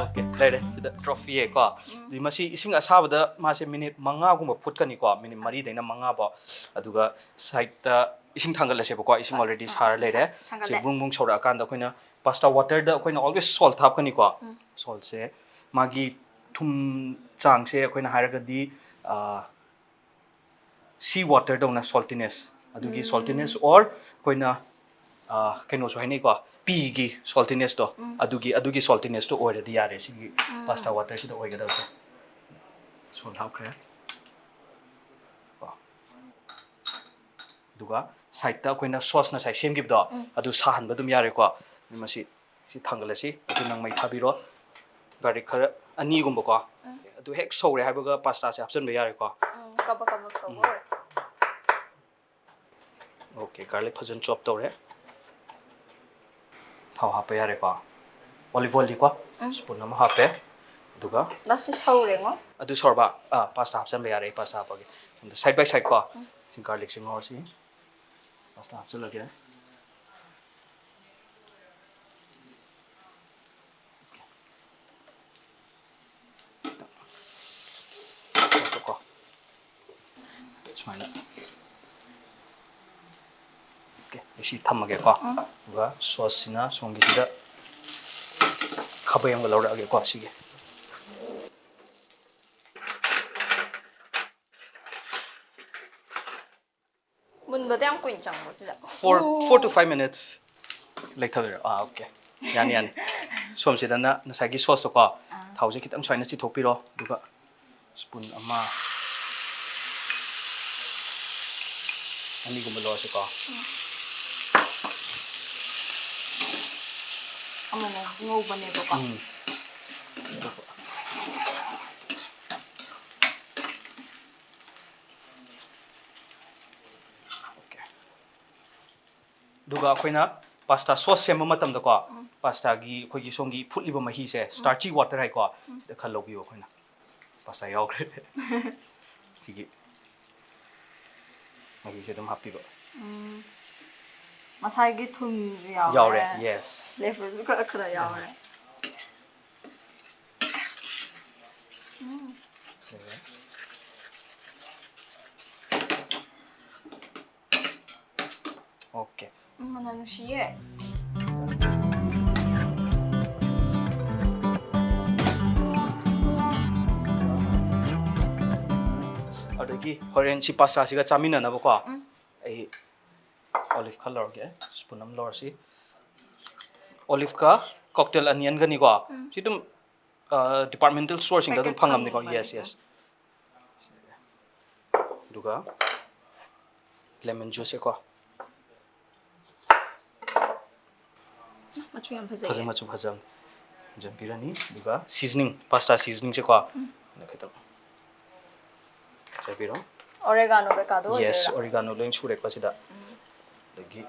Okay, ꯂꯩꯔꯦ ꯁꯤꯗ trophy ꯀꯣ꯫ ꯎꯝ꯫ ꯑꯗꯩ ꯃꯁꯤ ꯏꯁꯤꯡ ꯑꯁꯥꯕꯗ ꯃꯥꯁꯦ minute ꯃꯉꯥꯒꯨꯝꯕ ꯐꯨꯠꯀꯅꯤꯀꯣ, minute ꯃꯔꯤꯗꯩꯅ ꯃꯉꯥ ꯐꯥꯎ꯫ ꯑꯗꯨꯒ sideꯇ ꯏꯁꯤꯡ ꯊꯥꯡꯒꯠꯂꯁꯦꯕꯀꯣ, ꯏꯁꯤꯡ ꯍꯣꯏ, already ꯑꯥ, ꯁꯥꯔ ꯏꯁꯤꯡ ꯂꯩꯔꯦ꯫ ꯊꯥ-, ꯊꯥꯡꯒꯠꯂꯦ꯫ ꯁꯤ ꯕ꯭ꯔꯨꯡ ꯕ꯭ꯔꯨꯡ ꯁꯧꯔꯛꯑꯀꯥꯟꯗ ꯑꯩꯈꯣꯏꯅ pasta waterꯗ ꯑꯩꯈꯣꯏꯅ always salt ꯍꯥꯞꯀꯅꯤꯀꯣ꯫ ꯎꯝ꯫ Saltꯁꯦ ꯃꯥꯒꯤ ꯊꯨꯝ ꯆꯥꯡꯁꯦ ꯑꯩꯈꯣꯏꯅ ꯍꯥꯏꯔꯒꯗꯤ, ꯑꯥ, sea waterꯗꯧꯅ saltiness, ꯑꯗꯨꯒꯤ ꯎꯝ꯫ Saltiness or ꯑꯩꯈꯣꯏꯅ, ꯑꯥ, ꯀꯩꯅꯣꯁꯨ ꯍꯥꯏꯅꯩꯀꯣ, ꯄꯤꯒꯤ saltinessꯇꯣ, ꯎꯝ꯫ ꯑꯗꯨꯒꯤ, ꯑꯗꯨꯒꯤ saltinessꯇꯣ ꯑꯣꯏꯔꯗꯤ ꯌꯥꯔꯦ ꯁꯤꯒꯤ ꯎꯝ꯫ Pasta waterꯁꯤꯗ ꯑꯣꯏꯒꯗꯕꯁꯦ꯫ Salt ꯍꯥꯞꯈ꯭ꯔꯦ꯫ ꯀꯣ꯫ ꯑꯗꯨꯒ sideꯇ ꯑꯩꯈꯣꯏꯅ sauce ꯉꯁꯥꯏ ꯁꯦꯝꯈꯤꯕꯗꯣ, ꯎꯝ꯫ ꯑꯗꯨ ꯁꯥꯍꯟꯕ ꯑꯗꯨꯝ ꯌꯥꯔꯦꯀꯣ꯫ ꯃꯁꯤ, ꯁꯤ ꯊꯥꯡꯒꯠꯂꯁꯤ, ꯑꯗꯨ ꯅꯪ ꯃꯩ ꯊꯥꯕꯤꯔꯣ꯫ ꯒꯥꯔꯂꯤꯛ ꯈꯔ ꯑꯅꯤꯒꯨꯝꯕꯀꯣ꯫ ꯑꯗꯨ ꯍꯦꯛ ꯁꯧꯔꯦ ꯍꯥꯏꯕꯒ ꯄꯥꯁꯇꯥꯁꯦ ꯍꯥꯞꯆꯤꯟꯕ ꯌꯥꯔꯦꯀꯣ꯫ ꯎꯝ, ꯀꯕꯛ ꯀꯕꯛ ꯁꯧꯕ ꯍꯧꯔꯦ꯫ ꯑꯣꯀꯦ, ꯒꯥꯔꯂꯤꯛ ꯐꯖꯅ ꯆꯣꯞ ꯇꯧꯔꯦ꯫ ꯊꯥꯎ ꯍꯥꯞꯄ ꯌꯥꯔꯦꯀꯣ꯫ ꯑꯣꯂꯤꯚ ꯑꯣꯏꯜꯗꯤꯀꯣ, ꯁ꯭ꯄꯨꯟ ꯑꯃ ꯍꯥꯞꯄꯦ꯫ ꯑꯗꯨꯒ ꯂꯥꯁꯁꯤ ꯁꯧꯔꯦꯉꯣ꯫ ꯑꯗꯨ ꯁꯧꯔꯕ? ꯑꯥ, ꯄꯥꯁꯇꯥ ꯍꯥꯞꯆꯤꯟꯕ ꯌꯥꯔꯦ, ꯑꯩ ꯄꯥꯁꯇꯥ ꯍꯥꯞꯄꯒꯦ꯫ ꯁꯣꯝꯗ ꯁꯥꯏꯠ ꯕꯥꯏ ꯁꯥꯏꯠ ꯀꯣ꯫ ꯁꯤ ꯒꯥꯔꯂꯤꯛꯁꯦ ꯉꯧꯔꯁꯤ꯫ ꯄꯥꯁꯇꯥ ꯍꯥꯞꯆꯤꯜꯂꯒꯦ꯫ ꯀꯣ꯫ ꯁꯨꯃꯥꯏꯅ꯫ ꯑꯣꯀꯦ, ꯑꯩ ꯁꯤ ꯊꯝꯃꯒꯦꯀꯣ꯫ ꯑꯗꯨꯒ ꯁꯣꯁꯁꯤꯅ ꯁꯣꯝꯒꯤꯁꯤꯗ ꯈꯥꯕꯩ ꯑꯃꯒ ꯂꯧꯔꯛꯑꯒꯦꯀꯣ, ꯁꯤꯒꯤ꯫ ꯃꯨꯟꯕꯗ ꯌꯥꯝ ꯀꯨꯏꯅ ꯆꯪꯕ꯭ꯔꯣ ꯁꯤꯗ? Four, four to five minutes ꯂꯩꯊꯕꯤꯔꯣ꯫ ꯑꯥ, ꯑꯣꯀꯦ꯫ ꯌꯥꯅꯤ, ꯌꯥꯅꯤ꯫ ꯁꯣꯝꯁꯤꯗꯅ ꯉꯁꯥꯏꯒꯤ ꯁꯣꯁꯇꯣꯀꯣ, ꯊꯥꯎꯁꯦ ꯈꯤꯇꯪ ꯁꯨꯃꯥꯏꯅ ꯆꯤꯊꯣꯛꯄꯤꯔꯣ꯫ ꯑꯗꯨꯒ ꯁ꯭ꯄꯨꯟ ꯑꯃ, ꯑꯅꯤꯒꯨꯝꯕ ꯂꯧꯔꯁꯤꯀꯣ꯫ ꯑꯃꯨꯛ ꯉꯧꯕꯅꯦꯕꯀꯣ꯫ ꯎꯝ꯫ ꯑꯗꯨꯒ ꯑꯩꯈꯣꯏꯅ ꯄꯥꯁꯇꯥ ꯁꯣꯁ ꯁꯦꯝꯕ ꯃꯇꯝꯗꯀꯣ, ꯄꯥꯁꯇꯥꯒꯤ ꯑꯩꯈꯣꯏꯒꯤ ꯁꯣꯝꯒꯤ ꯐꯨꯠꯂꯤꯕ ꯃꯍꯤꯁꯦ, ꯁ꯭ꯇꯥꯔꯆꯤ ꯋꯥꯇꯔ ꯍꯥꯏꯀꯣ, ꯁꯤꯗ ꯈꯔ ꯂꯧꯕꯤꯌꯣ ꯑꯩꯈꯣꯏꯅ꯫ ꯄꯥꯁꯇꯥ ꯌꯥꯎꯈ꯭ꯔꯦ꯫ ꯁꯤꯒꯤ ꯃꯍꯤꯁꯦ ꯑꯗꯨꯝ ꯍꯥꯞꯄꯤꯕ꯫ ꯎꯝ꯫ ꯃꯁꯥꯒꯤ ꯊꯨꯝꯁꯨ ꯌꯥꯎꯔꯦ꯫ ꯌꯥꯎꯔꯦ, ꯌꯦꯁ꯫ ꯂꯦꯕꯔꯁꯨ ꯈꯔ ꯈꯔ ꯌꯥꯎꯔꯦ꯫ ꯎꯝ꯫ ꯑꯣꯀꯦ꯫ ꯎꯝ, ꯃꯅꯝ ꯅꯨꯡꯁꯤꯌꯦ꯫ ꯑꯗꯒꯤ ꯍꯣꯔꯦꯟ ꯁꯤ ꯄꯥꯁꯇꯥꯁꯤꯒ ꯆꯥꯃꯤꯟꯅꯅꯕꯀꯣ, ꯎꯝ꯫ ꯑꯩ ꯑꯣꯂꯤꯚ ꯈꯔ ꯂꯧꯔꯒꯦ, ꯁ꯭ꯄꯨꯟ ꯑꯃ ꯂꯧꯔꯁꯤ꯫ ꯑꯣꯂꯤꯚꯀ ꯀꯣꯛꯇꯦꯜ ꯑꯅꯤꯌꯟꯒꯅꯤꯀꯣ꯫ ꯁꯤ ꯑꯗꯨꯝ, ꯑ, ꯗꯤꯄꯥꯔꯠꯃꯦꯟꯇꯦꯜ ꯁ꯭ꯇꯣꯔꯁꯤꯡꯗ ꯑꯗꯨꯝ Packet ꯐꯪꯉꯝꯅꯤꯀꯣ꯫ ꯐꯪꯕꯅꯦ꯫ Yes, yes. ꯑꯗꯨꯒ ꯂꯦꯃꯟ ꯖꯨꯁꯁꯦꯀꯣ꯫ ꯃꯆꯨ ꯌꯥꯝ ꯐꯖꯩꯌꯦ꯫ ꯐꯖꯩ, ꯃꯆꯨ ꯐꯖꯕꯅꯤ꯫ ꯍꯥꯞꯆꯤꯟꯕꯤꯔꯅꯤ꯫ ꯑꯗꯨꯒ seasoning, pasta seasoningꯁꯦꯀꯣ, ꯑꯗꯨꯅ ꯈꯤꯇꯪ ꯍꯥꯞꯆꯤꯟꯕꯤꯔꯣ꯫ ꯑꯣꯔꯦꯒꯥꯅꯣ ꯀꯩꯀꯥꯗꯣ ꯌꯦꯁ, ꯑꯣꯏꯗꯣꯏꯔꯥ? ꯑꯣꯔꯤꯒꯥꯅꯣ ꯂꯣꯏ ꯁꯨꯔꯦꯀꯣ ꯁꯤꯗ꯫ ꯑꯗꯒꯤ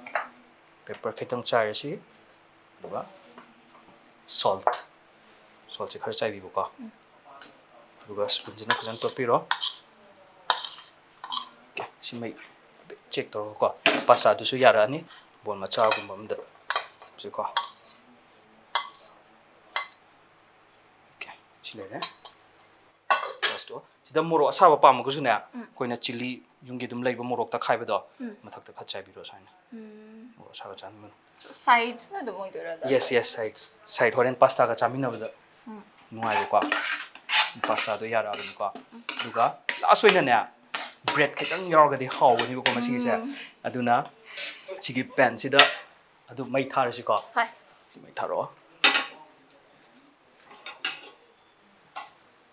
pepper ꯈꯤꯇꯪ ꯆꯥꯏꯔꯁꯤ꯫ ꯑꯗꯨꯒ salt, saltꯁꯦ ꯈꯔ ꯆꯥꯏꯕꯤꯕꯀꯣ꯫ ꯑꯗꯨꯒ spoonꯁꯤꯅ ꯐꯖꯅ ꯇꯣꯠꯄꯤꯔꯣ꯫ Okay, ꯁꯤ ꯃꯩ ꯆꯦꯛ ꯇꯧꯔꯒꯀꯣ, pastaꯗꯨꯁꯨ ꯌꯥꯔꯛꯑꯅꯤ꯫ Bowl ꯃꯆꯥꯒꯨꯝꯕ ꯑꯝꯗ ꯁꯤꯀꯣ꯫ Okay, ꯁꯤ ꯂꯩꯔꯦ꯫ Pastaꯗꯣ ꯁꯤꯗ ꯃꯣꯔꯣꯛ ꯑꯁꯥꯕ ꯄꯥꯝꯃꯒꯁꯨꯅꯦ, ꯑꯩꯈꯣꯏꯅ chilli, ꯌꯨꯝꯒꯤ ꯑꯗꯨꯝ ꯂꯩꯕ ꯃꯣꯔꯣꯛ ꯇꯛꯈꯥꯏꯕꯗꯣ, ꯃꯊꯛꯇ ꯈꯔ ꯆꯥꯏꯕꯤꯔꯣ ꯁꯨꯃꯥꯏꯅ꯫ ꯃꯣꯔꯣꯛ ꯑꯁꯥꯕ ꯆꯥꯅꯤꯡꯕꯅ꯫ Sides ꯑꯗꯨꯝ ꯑꯣꯏꯗꯣꯏꯔꯥ? Yes, yes, sides, side ꯍꯣꯔꯦꯟ pastaꯒ ꯆꯥꯃꯤꯟꯅꯕꯗ ꯅꯨꯡꯉꯥꯏꯕꯀꯣ꯫ Pastaꯗꯣ ꯌꯥꯔꯛꯑꯕꯅꯤꯀꯣ꯫ ꯑꯗꯨꯒ last ꯑꯣꯏꯅꯅꯦ, bread ꯈꯤꯇꯪ ꯌꯥꯎꯔꯒꯗꯤ ꯍꯥꯎꯒꯅꯤꯕꯀꯣ ꯃꯁꯤꯒꯤꯁꯦ꯫ ꯑꯗꯨꯅ ꯁꯤꯒꯤ panꯁꯤꯗ ꯑꯗꯨ ꯃꯩ ꯊꯥꯔꯁꯤꯀꯣ꯫ ꯍꯣꯏ꯫ ꯁꯤ ꯃꯩ ꯊꯥꯔꯛꯑꯣ꯫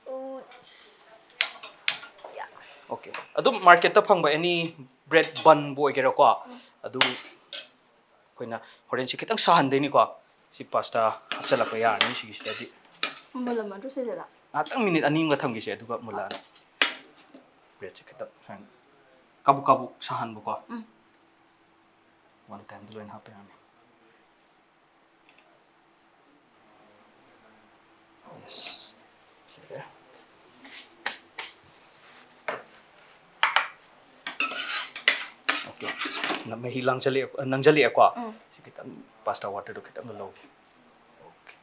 Oops. Yeah. Okay, ꯑꯗꯨꯝ marketꯇ ꯐꯪꯕ any bread bunꯕꯨ ꯑꯣꯏꯒꯦꯔꯥꯀꯣ, ꯑꯗꯨ ꯑꯩꯈꯣꯏꯅ ꯍꯣꯔꯦꯟꯁꯤ ꯈꯤꯇꯪ ꯁꯥꯍꯟꯗꯣꯏꯅꯤꯀꯣ꯫ ꯁꯤ pasta ꯍꯥꯞꯆꯤꯜꯂꯛꯄ ꯌꯥꯔꯅꯤ ꯁꯤꯒꯤꯁꯤꯗꯗꯤ꯫ ꯃꯨꯜꯂꯝꯃꯗ꯭ꯔꯣ ꯁꯤꯁꯤꯗ? ꯉꯥꯏꯍꯥꯛꯇꯪ minute ꯑꯅꯤ ꯑꯃꯒ ꯊꯝꯈꯤꯁꯦ, ꯑꯗꯨꯒ ꯃꯨꯜꯂꯛꯑꯅꯤ꯫ Breadꯁꯦ ꯈꯤꯇꯪ ꯁꯨꯃꯥꯏꯅ ꯀꯥꯕꯨꯛ ꯀꯥꯕꯨꯛ ꯁꯥꯍꯟꯕꯀꯣ꯫ One timeꯗ ꯂꯣꯏꯅ ꯍꯥꯞꯄ ꯌꯥꯔꯅꯤ꯫ Yes. Okay. ꯃꯍꯤ ꯂꯥꯡꯁꯤꯜꯂꯛꯑꯦ, ꯅꯪꯁꯤꯜꯂꯛꯑꯦꯀꯣ꯫ ꯁꯤ ꯈꯤꯇꯪ pasta waterꯗꯣ ꯈꯤꯇꯪ ꯂꯧꯒꯦ꯫ Okay.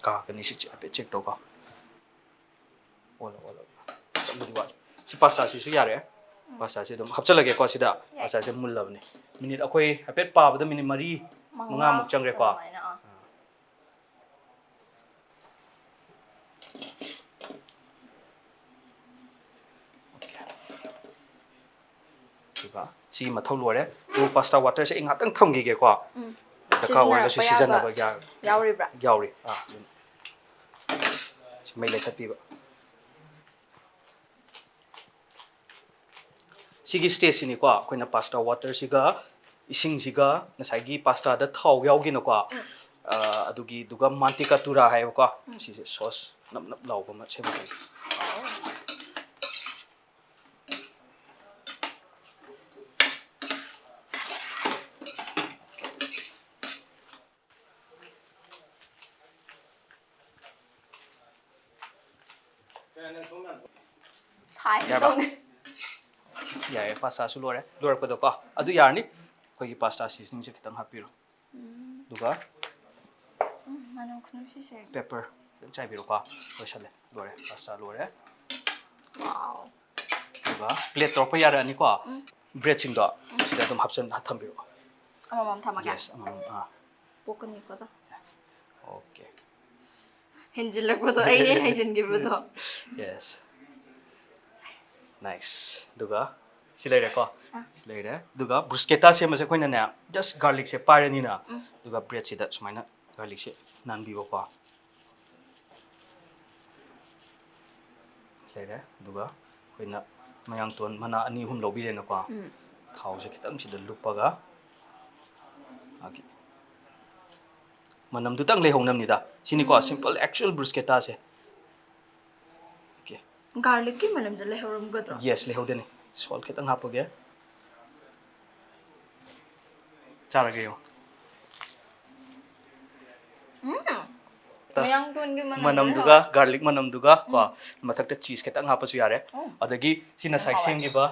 ꯀꯥꯒꯅꯤ ꯁꯤ ꯍꯥꯏꯐꯦꯠ check ꯇꯧꯀꯣ꯫ ꯑꯣꯜꯂꯣ, ꯑꯣꯜꯂꯣ꯫ ꯈꯤꯇꯪꯕꯨꯗꯤ ꯋꯥꯠꯂꯤ꯫ ꯁꯤ pastaꯁꯤꯁꯨ ꯌꯥꯔꯦ꯫ Pastaꯁꯤ ꯑꯗꯨꯝ ꯍꯥꯞꯆꯤꯜꯂꯒꯦꯀꯣ ꯁꯤꯗ꯫ ꯌꯥꯏ꯫ Pastaꯁꯤ ꯃꯨꯜꯂꯕꯅꯤ꯫ Minute ꯑꯩꯈꯣꯏ ꯍꯥꯏꯐꯦꯠ ꯄꯥꯕꯗ minute ꯃꯔꯤ, ꯃꯉꯥꯃꯨꯛ ꯆꯪꯈ꯭ꯔꯦꯀꯣ꯫ ꯑꯗꯨꯃꯥꯏꯅ, ꯑꯥ꯫ ꯑꯗꯨꯒ ꯁꯤꯒꯤ ꯃꯊꯧ ꯂꯣꯏꯔꯦ꯫ ꯑꯗꯨꯒ pasta waterꯁꯦ ꯑꯩ ꯉꯥꯛꯇꯪ ꯊꯝꯈꯤꯒꯦꯀꯣ꯫ ꯗꯔꯀꯥꯔ ꯑꯣꯏꯔꯒꯁꯨ ꯁꯤꯖꯤꯟꯅꯔꯛꯄ ꯁꯤꯖꯤꯟꯅꯕ ꯌꯥꯕ ꯌꯥ- ꯌꯥꯎꯔꯤꯕ꯭ꯔꯥ? ꯌꯥꯎꯔꯤ꯫ ꯑꯥ, ꯁꯤ ꯃꯩ ꯂꯩꯈꯠꯄꯤꯕ꯫ ꯁꯤꯒꯤ ꯁ꯭ꯇꯦꯖꯁꯤꯅꯤꯀꯣ ꯑꯩꯈꯣꯏꯅ ꯄꯥꯁꯇꯥ ꯋꯥꯇꯔꯁꯤꯒ ꯏꯁꯤꯡꯁꯤꯒ ꯉꯁꯥꯏꯒꯤ ꯄꯥꯁꯇꯥꯗ ꯊꯥꯎ ꯌꯥꯎꯒꯤꯅꯀꯣ, ꯑ, ꯑꯗꯨꯒꯤꯗꯨꯒ ꯃꯥꯟꯇꯤꯀꯥ ꯇꯨꯔꯥ ꯍꯥꯏꯌꯦꯕꯀꯣ꯫ ꯁꯤꯁꯦ ꯁꯣꯁ ꯅꯞ ꯅꯞ ꯂꯥꯎꯕ ꯑꯃ ꯁꯦꯝꯃꯛꯀꯅꯤ꯫ ꯁꯥꯏ ꯌꯥꯔꯕ? ꯇꯧꯅꯤ꯫ ꯌꯥꯔꯦ, ꯄꯥꯁꯇꯥꯁꯨ ꯂꯣꯏꯔꯦ꯫ ꯂꯣꯏꯔꯛꯄꯗꯀꯣ ꯑꯗꯨ ꯌꯥꯔꯅꯤ꯫ ꯑꯩꯈꯣꯏꯒꯤ ꯄꯥꯁꯇꯥ ꯁꯤꯖꯅꯤꯡꯁꯦ ꯈꯤꯇꯪ ꯍꯥꯞꯄꯤꯔꯣ꯫ ꯑꯗꯨꯒ ꯎꯝ, ꯃꯅꯝ ꯈꯨꯅꯨꯡꯁꯤꯁꯦ꯫ ꯄꯦꯄꯔ ꯈꯤꯇꯪ ꯆꯥꯏꯕꯤꯔꯣꯀꯣ꯫ ꯂꯣꯏꯁꯜꯂꯦ, ꯂꯣꯏꯔꯦ, ꯄꯥꯁꯇꯥ ꯂꯣꯏꯔꯦ꯫ Wow. ꯑꯗꯨꯒ ꯄ꯭ꯂꯦꯠ ꯇꯧꯔꯛꯄ ꯌꯥꯔꯛꯑꯅꯤꯀꯣ꯫ ꯕ꯭ꯔꯦꯗꯁꯤꯡꯗꯣ ꯁꯤꯗ ꯑꯗꯨꯝ ꯍꯥꯞꯆꯟ ꯊꯝꯕꯤꯔꯣ꯫ ꯑꯃꯃꯝ ꯊꯝꯃꯒꯦ꯫ Yes, ꯑꯃꯃꯝ, ꯑꯥ꯫ ꯄꯣꯛꯀꯅꯤꯀꯣ ꯑꯗꯣ꯫ Okay. ꯍꯦꯟꯖꯤꯜꯂꯛꯄꯗꯣ ꯑꯩꯅ ꯍꯦꯟꯖꯤꯟꯈꯤꯕꯗꯣ꯫ Yes. Nice. ꯑꯗꯨꯒ ꯁꯤ ꯂꯩꯔꯦꯀꯣ꯫ ꯑꯥ꯫ ꯁꯤ ꯂꯩꯔꯦ꯫ ꯑꯗꯨꯒ ꯕ꯭ꯔꯨꯁꯀꯦꯇꯥ ꯁꯦꯝꯕꯁꯦ ꯑꯩꯈꯣꯏꯅꯅꯦ, just ꯒꯥꯔꯂꯤꯛꯁꯦ ꯄꯥꯏꯔꯅꯤꯅ, ꯎꯝ꯫ ꯑꯗꯨꯒ ꯕ꯭ꯔꯦꯗꯁꯤꯗ ꯁꯨꯃꯥꯏꯅ ꯒꯥꯔꯂꯤꯛꯁꯦ ꯅꯥꯟꯕꯤꯕꯀꯣ꯫ ꯂꯩꯔꯦ꯫ ꯑꯗꯨꯒ ꯑꯩꯈꯣꯏꯅ ꯃꯌꯥꯡꯇꯣꯟ ꯃꯅꯥ ꯑꯅꯤ ꯑꯍꯨꯝ ꯂꯧꯕꯤꯔꯦꯅꯀꯣ꯫ ꯎꯝ꯫ ꯊꯥꯎꯁꯦ ꯈꯤꯇꯪ ꯁꯤꯗ ꯂꯨꯞꯄꯒ ꯃꯥꯒꯤ ꯃꯅꯝꯗꯨꯇꯪ ꯂꯩꯍꯧꯅꯕꯅꯤꯗ꯫ ꯁꯤꯅꯤꯀꯣ, simple actual bruschetta ꯁꯦ꯫ Okay. ꯒꯥꯔꯂꯤꯛꯀꯤ ꯃꯅꯝꯁꯦ ꯂꯩꯍꯧꯔꯝꯒꯗ꯭ꯔꯣ? Yes, ꯂꯩꯍꯧꯗꯣꯏꯅꯤ꯫ Salt ꯈꯤꯇꯪ ꯍꯥꯞꯄꯒꯦ꯫ ꯆꯥꯔꯒꯦ ꯌꯦꯡꯉꯣ꯫ ꯎꯝ꯫ ꯃꯌꯥꯡꯇꯣꯟꯒꯤ ꯃꯅꯝꯗꯣ ꯃꯅꯝꯗꯨꯒ, ꯂꯩꯍꯧꯋꯦ꯫ Garlic ꯃꯅꯝꯗꯨꯒ ꯀꯣ, ꯃꯊꯛꯇ cheese ꯈꯤꯇꯪ ꯍꯥꯞꯄꯁꯨ ꯌꯥꯔꯦ꯫ ꯎꯝ꯫ ꯑꯗꯒꯤ ꯁꯤ ꯉꯁꯥꯏ ꯍꯥꯎꯋꯦ꯫ ꯁꯦꯝꯈꯤꯕ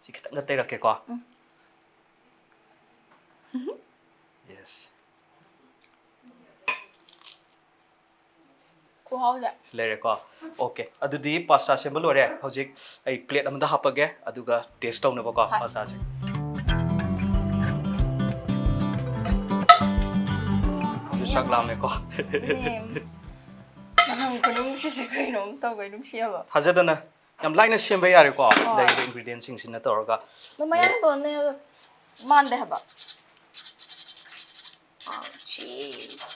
ꯁꯤ ꯈꯤꯇꯪꯒ ꯇꯩꯔꯛꯀꯦꯀꯣ꯫ ꯎꯝ꯫ Yes. ꯈꯨꯍꯥꯎꯁꯦ꯫ ꯁꯤ ꯂꯩꯔꯦꯀꯣ꯫ Okay, ꯑꯗꯨꯗꯤ ꯄꯥꯁꯇꯥ ꯁꯦꯝꯕ ꯂꯣꯏꯔꯦ꯫ ꯍꯧꯖꯤꯛ ꯑꯩ ꯄ꯭ꯂꯦꯠ ꯑꯃꯗ ꯍꯥꯞꯄꯒꯦ, ꯑꯗꯨꯒ ꯇꯦꯁ ꯇꯧꯅꯕꯀꯣ ꯍꯣꯏ꯫ ꯄꯥꯁꯇꯥꯁꯦ꯫ ꯑꯗꯨ ꯆꯥꯛ ꯂꯥꯝꯃꯦꯀꯣ꯫ ꯃꯅꯝ ꯈꯨꯅꯨꯡꯁꯤꯁꯦ ꯀꯩꯅꯣꯝ ꯇꯧꯋꯦ, ꯅꯨꯡꯁꯤꯌꯦꯕ꯫ ꯊꯥꯖꯗꯅ ꯌꯥꯝ ꯂꯥꯏꯅ ꯁꯦꯝꯕ ꯌꯥꯔꯦꯀꯣ꯫ ꯍꯣꯏ꯫ ꯂꯩꯔꯤꯕ ingredientꯁꯤꯡꯁꯤꯅ ꯇꯧꯔꯒ꯫ ꯑꯗꯣ ꯃꯌꯥꯡꯇꯣꯟꯅꯦ ꯑꯗꯣ ꯃꯥꯟꯗꯦ ꯍꯥꯏꯕ꯫ Wow, cheese.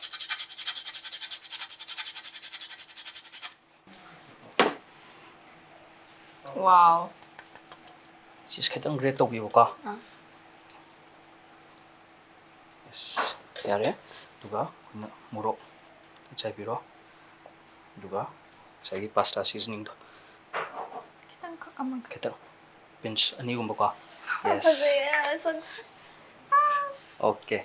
Wow. ꯁꯤꯁꯦ ꯈꯤꯇꯪ grate ꯇꯧꯕꯤꯌꯨꯀꯣ꯫ ꯑꯥ꯫ Yes, ꯌꯥꯔꯦ꯫ ꯑꯗꯨꯒ ꯑꯩꯈꯣꯏꯅ ꯃꯣꯔꯣꯛ ꯆꯥꯏꯕꯤꯔꯣ꯫ ꯑꯗꯨꯒ ꯉꯁꯥꯏꯒꯤ pasta seasoningꯗꯣ ꯈꯤꯇꯪ ꯈꯛ ꯑꯃꯒ꯫ ꯈꯤꯇꯪ pinch ꯑꯅꯤꯒꯨꯝꯕꯀꯣ꯫ Yes. ꯐꯖꯩꯌꯦ ꯁꯛꯁꯦ꯫ Okay.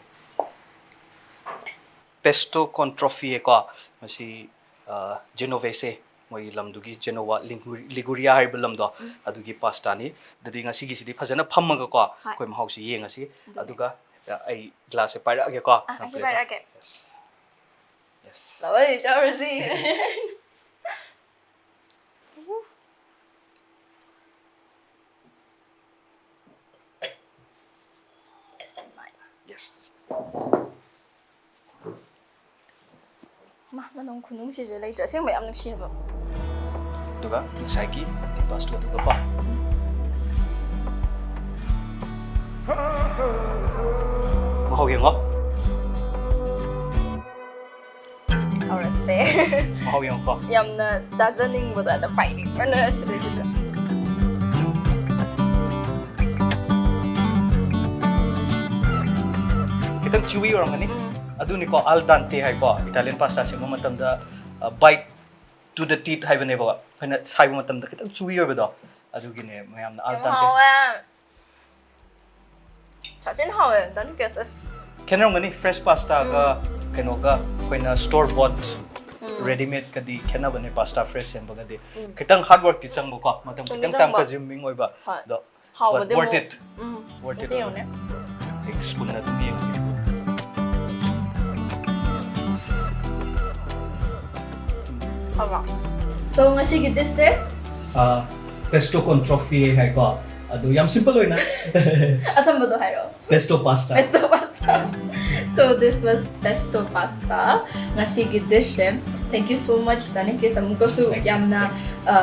Pesto con trofie ꯀꯣ, ꯃꯁꯤ Genovese, ꯃꯣꯏꯒꯤ ꯂꯝꯗꯨꯒꯤ Genoa, Liguria ꯍꯥꯏꯔꯤꯕ ꯂꯝꯗꯣ, ꯑꯗꯨꯒꯤ pastaꯅꯤ꯫ ꯑꯗꯨꯗꯤ ꯉꯁꯤꯒꯤꯁꯤꯗꯤ ꯐꯖꯅ ꯐꯝꯃꯒꯀꯣ ꯑꯩꯈꯣꯏ ꯃꯍꯥꯎꯁꯤ ꯌꯦꯡꯉꯁꯤ꯫ ꯑꯗꯨꯒ ꯑ, ꯑꯩ glassꯁꯦ ꯄꯥꯏꯔꯛꯑꯒꯦꯀꯣ꯫ ꯑꯩꯁꯦ ꯄꯥꯏꯔꯛꯑꯒꯦ꯫ Yes. Yes. ꯂꯥꯛꯑꯣ ꯆꯥꯔꯨꯁꯤ꯫ Nice. Yes. ꯃꯥ ꯃꯅꯝ ꯈꯨꯅꯨꯡꯁꯤꯁꯦ ꯂꯩꯇ꯭ꯔꯦ, ꯑꯁꯦꯡꯕ ꯌꯥꯝ ꯅꯨꯡꯁꯤ ꯍꯥꯏꯕ꯫ ꯑꯗꯨꯒ ꯉꯁꯥꯏꯒꯤ antipasto ꯑꯗꯨꯒꯀꯣ꯫ ꯃꯍꯥꯎ ꯌꯦꯡꯉꯣ꯫ ꯍꯧꯔꯁꯦ꯫ ꯃꯍꯥꯎ ꯌꯦꯡꯉꯣꯀꯣ꯫ ꯌꯥꯝꯅ ꯆꯥꯖꯅꯤꯡꯕꯗꯣ, ꯑꯗ ꯄꯥꯏꯅꯤꯡꯕꯅ ꯁꯤꯗꯩꯁꯤꯗ꯫ ꯈꯤꯇꯪ chewy ꯑꯣꯏꯔꯝꯒꯅꯤ꯫ ꯎꯝ꯫ ꯑꯗꯨꯅꯤꯀꯣ al dente ꯍꯥꯏꯀꯣ, Italian pasta ꯁꯦꯝꯕ ꯃꯇꯝꯗ bite to the teeth ꯍꯥꯏꯕꯅꯦꯕ꯫ ꯑꯩꯈꯣꯏꯅ ꯁꯥꯏꯕ ꯃꯇꯝꯗ ꯈꯤꯇꯪ chewy ꯑꯣꯏꯕꯗꯣ, ꯑꯗꯨꯒꯤꯅꯦ ꯃꯌꯥꯝꯅ al ꯌꯥꯝ dente꯫ ꯍꯥꯎꯋꯦ꯫ ꯁꯥꯊꯤꯅ ꯍꯥꯎꯋꯦ, ꯗꯥꯅꯤ ꯀꯦꯁ ꯑꯁ꯫ ꯈꯦꯠꯅꯔꯝꯒꯅꯤ fresh pastaꯒ ꯀꯩꯅꯣꯒ ꯑꯩꯈꯣꯏꯅ store bought readymadeꯀꯗꯤ ꯈꯦꯠꯅꯕꯅꯦ, pasta fresh ꯁꯦꯝꯕꯒꯗꯤ꯫ ꯈꯤꯇꯪ hard workꯇꯤ ꯆꯪꯕꯀꯣ, ꯃꯇꯝ ꯆꯪꯗꯤ ꯈꯤꯇꯪ time ꯆꯪꯕ꯫ consuming ꯑꯣꯏꯕ꯫ ꯍꯣꯏ꯫ ꯑꯗꯣ ꯍꯥꯎꯕꯗꯤ but worth ꯑꯃꯨꯛ꯫ It. ꯎꯝ꯫ Worth it ꯑꯗꯨ ꯌꯦꯡꯉꯨꯅꯦ꯫ ꯑꯩ spoonꯅ ꯑꯗꯨꯝ ꯌꯦꯡꯉꯒꯦ꯫ ꯍꯥꯎꯕ꯭ꯔꯣ? So ꯉꯁꯤꯒꯤ dishꯁꯦ Pesto con trofie ꯍꯥꯏꯀꯣ, ꯑꯗꯨ ꯌꯥꯝ simple ꯑꯣꯏꯅ ꯑꯁꯝꯕꯗꯣ ꯍꯥꯏꯔꯛꯑꯣ꯫ Pesto pasta. Pesto pasta. So this was pesto pasta. ꯉꯁꯤꯒꯤ dishꯁꯦ꯫ Thank you so much, ꯗꯥꯅꯤ ꯀꯦꯁ꯫ ꯑꯃꯨꯛꯀꯁꯨ Thank you. ꯌꯥꯝꯅ, ꯑ,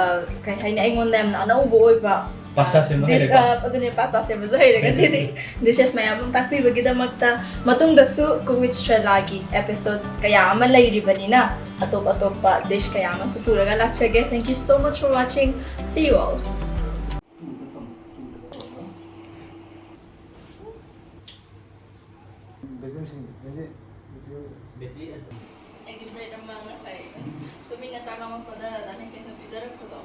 ꯀꯩ ꯍꯥꯏꯅꯤ, ꯑꯩꯉꯣꯟꯗ ꯌꯥꯝꯅ ꯑꯅꯧꯕ ꯑꯣꯏꯕ Pasta ꯁꯦꯝꯕ Dish- ꯍꯩꯔꯦꯀꯣ? ꯑ, ꯑꯗꯨꯅꯦ, pasta ꯁꯦꯝꯕꯁꯨ ꯍꯩꯔꯦ ꯉꯁꯤꯗꯤ꯫ Dishes ꯃꯌꯥꯝ ꯑꯃ ꯇꯥꯛꯄꯤꯕꯒꯤꯗꯃꯛꯇ꯫ ꯃꯇꯨꯡꯗꯁꯨ Cook with Strella ꯒꯤ episodes ꯀꯌꯥ ꯑꯃ ꯂꯩꯔꯤꯕꯅꯤꯅ, ꯑꯇꯣꯞ ꯑꯇꯣꯞꯄ dish ꯀꯌꯥ ꯑꯃꯁꯨ ꯄꯨꯔꯒ ꯂꯥꯛꯆꯒꯦ꯫ Thank you so much for watching. See you all. ꯑꯩꯒꯤ bread ꯑꯃ ꯉꯁꯥꯏ ꯇꯨꯃꯤꯟꯅ ꯆꯥꯛ ꯂꯥꯝꯃꯛꯄꯗ ꯗꯥ ꯅꯤꯀꯦꯟꯅ ꯄꯤꯖꯔꯛꯄꯗꯣ꯫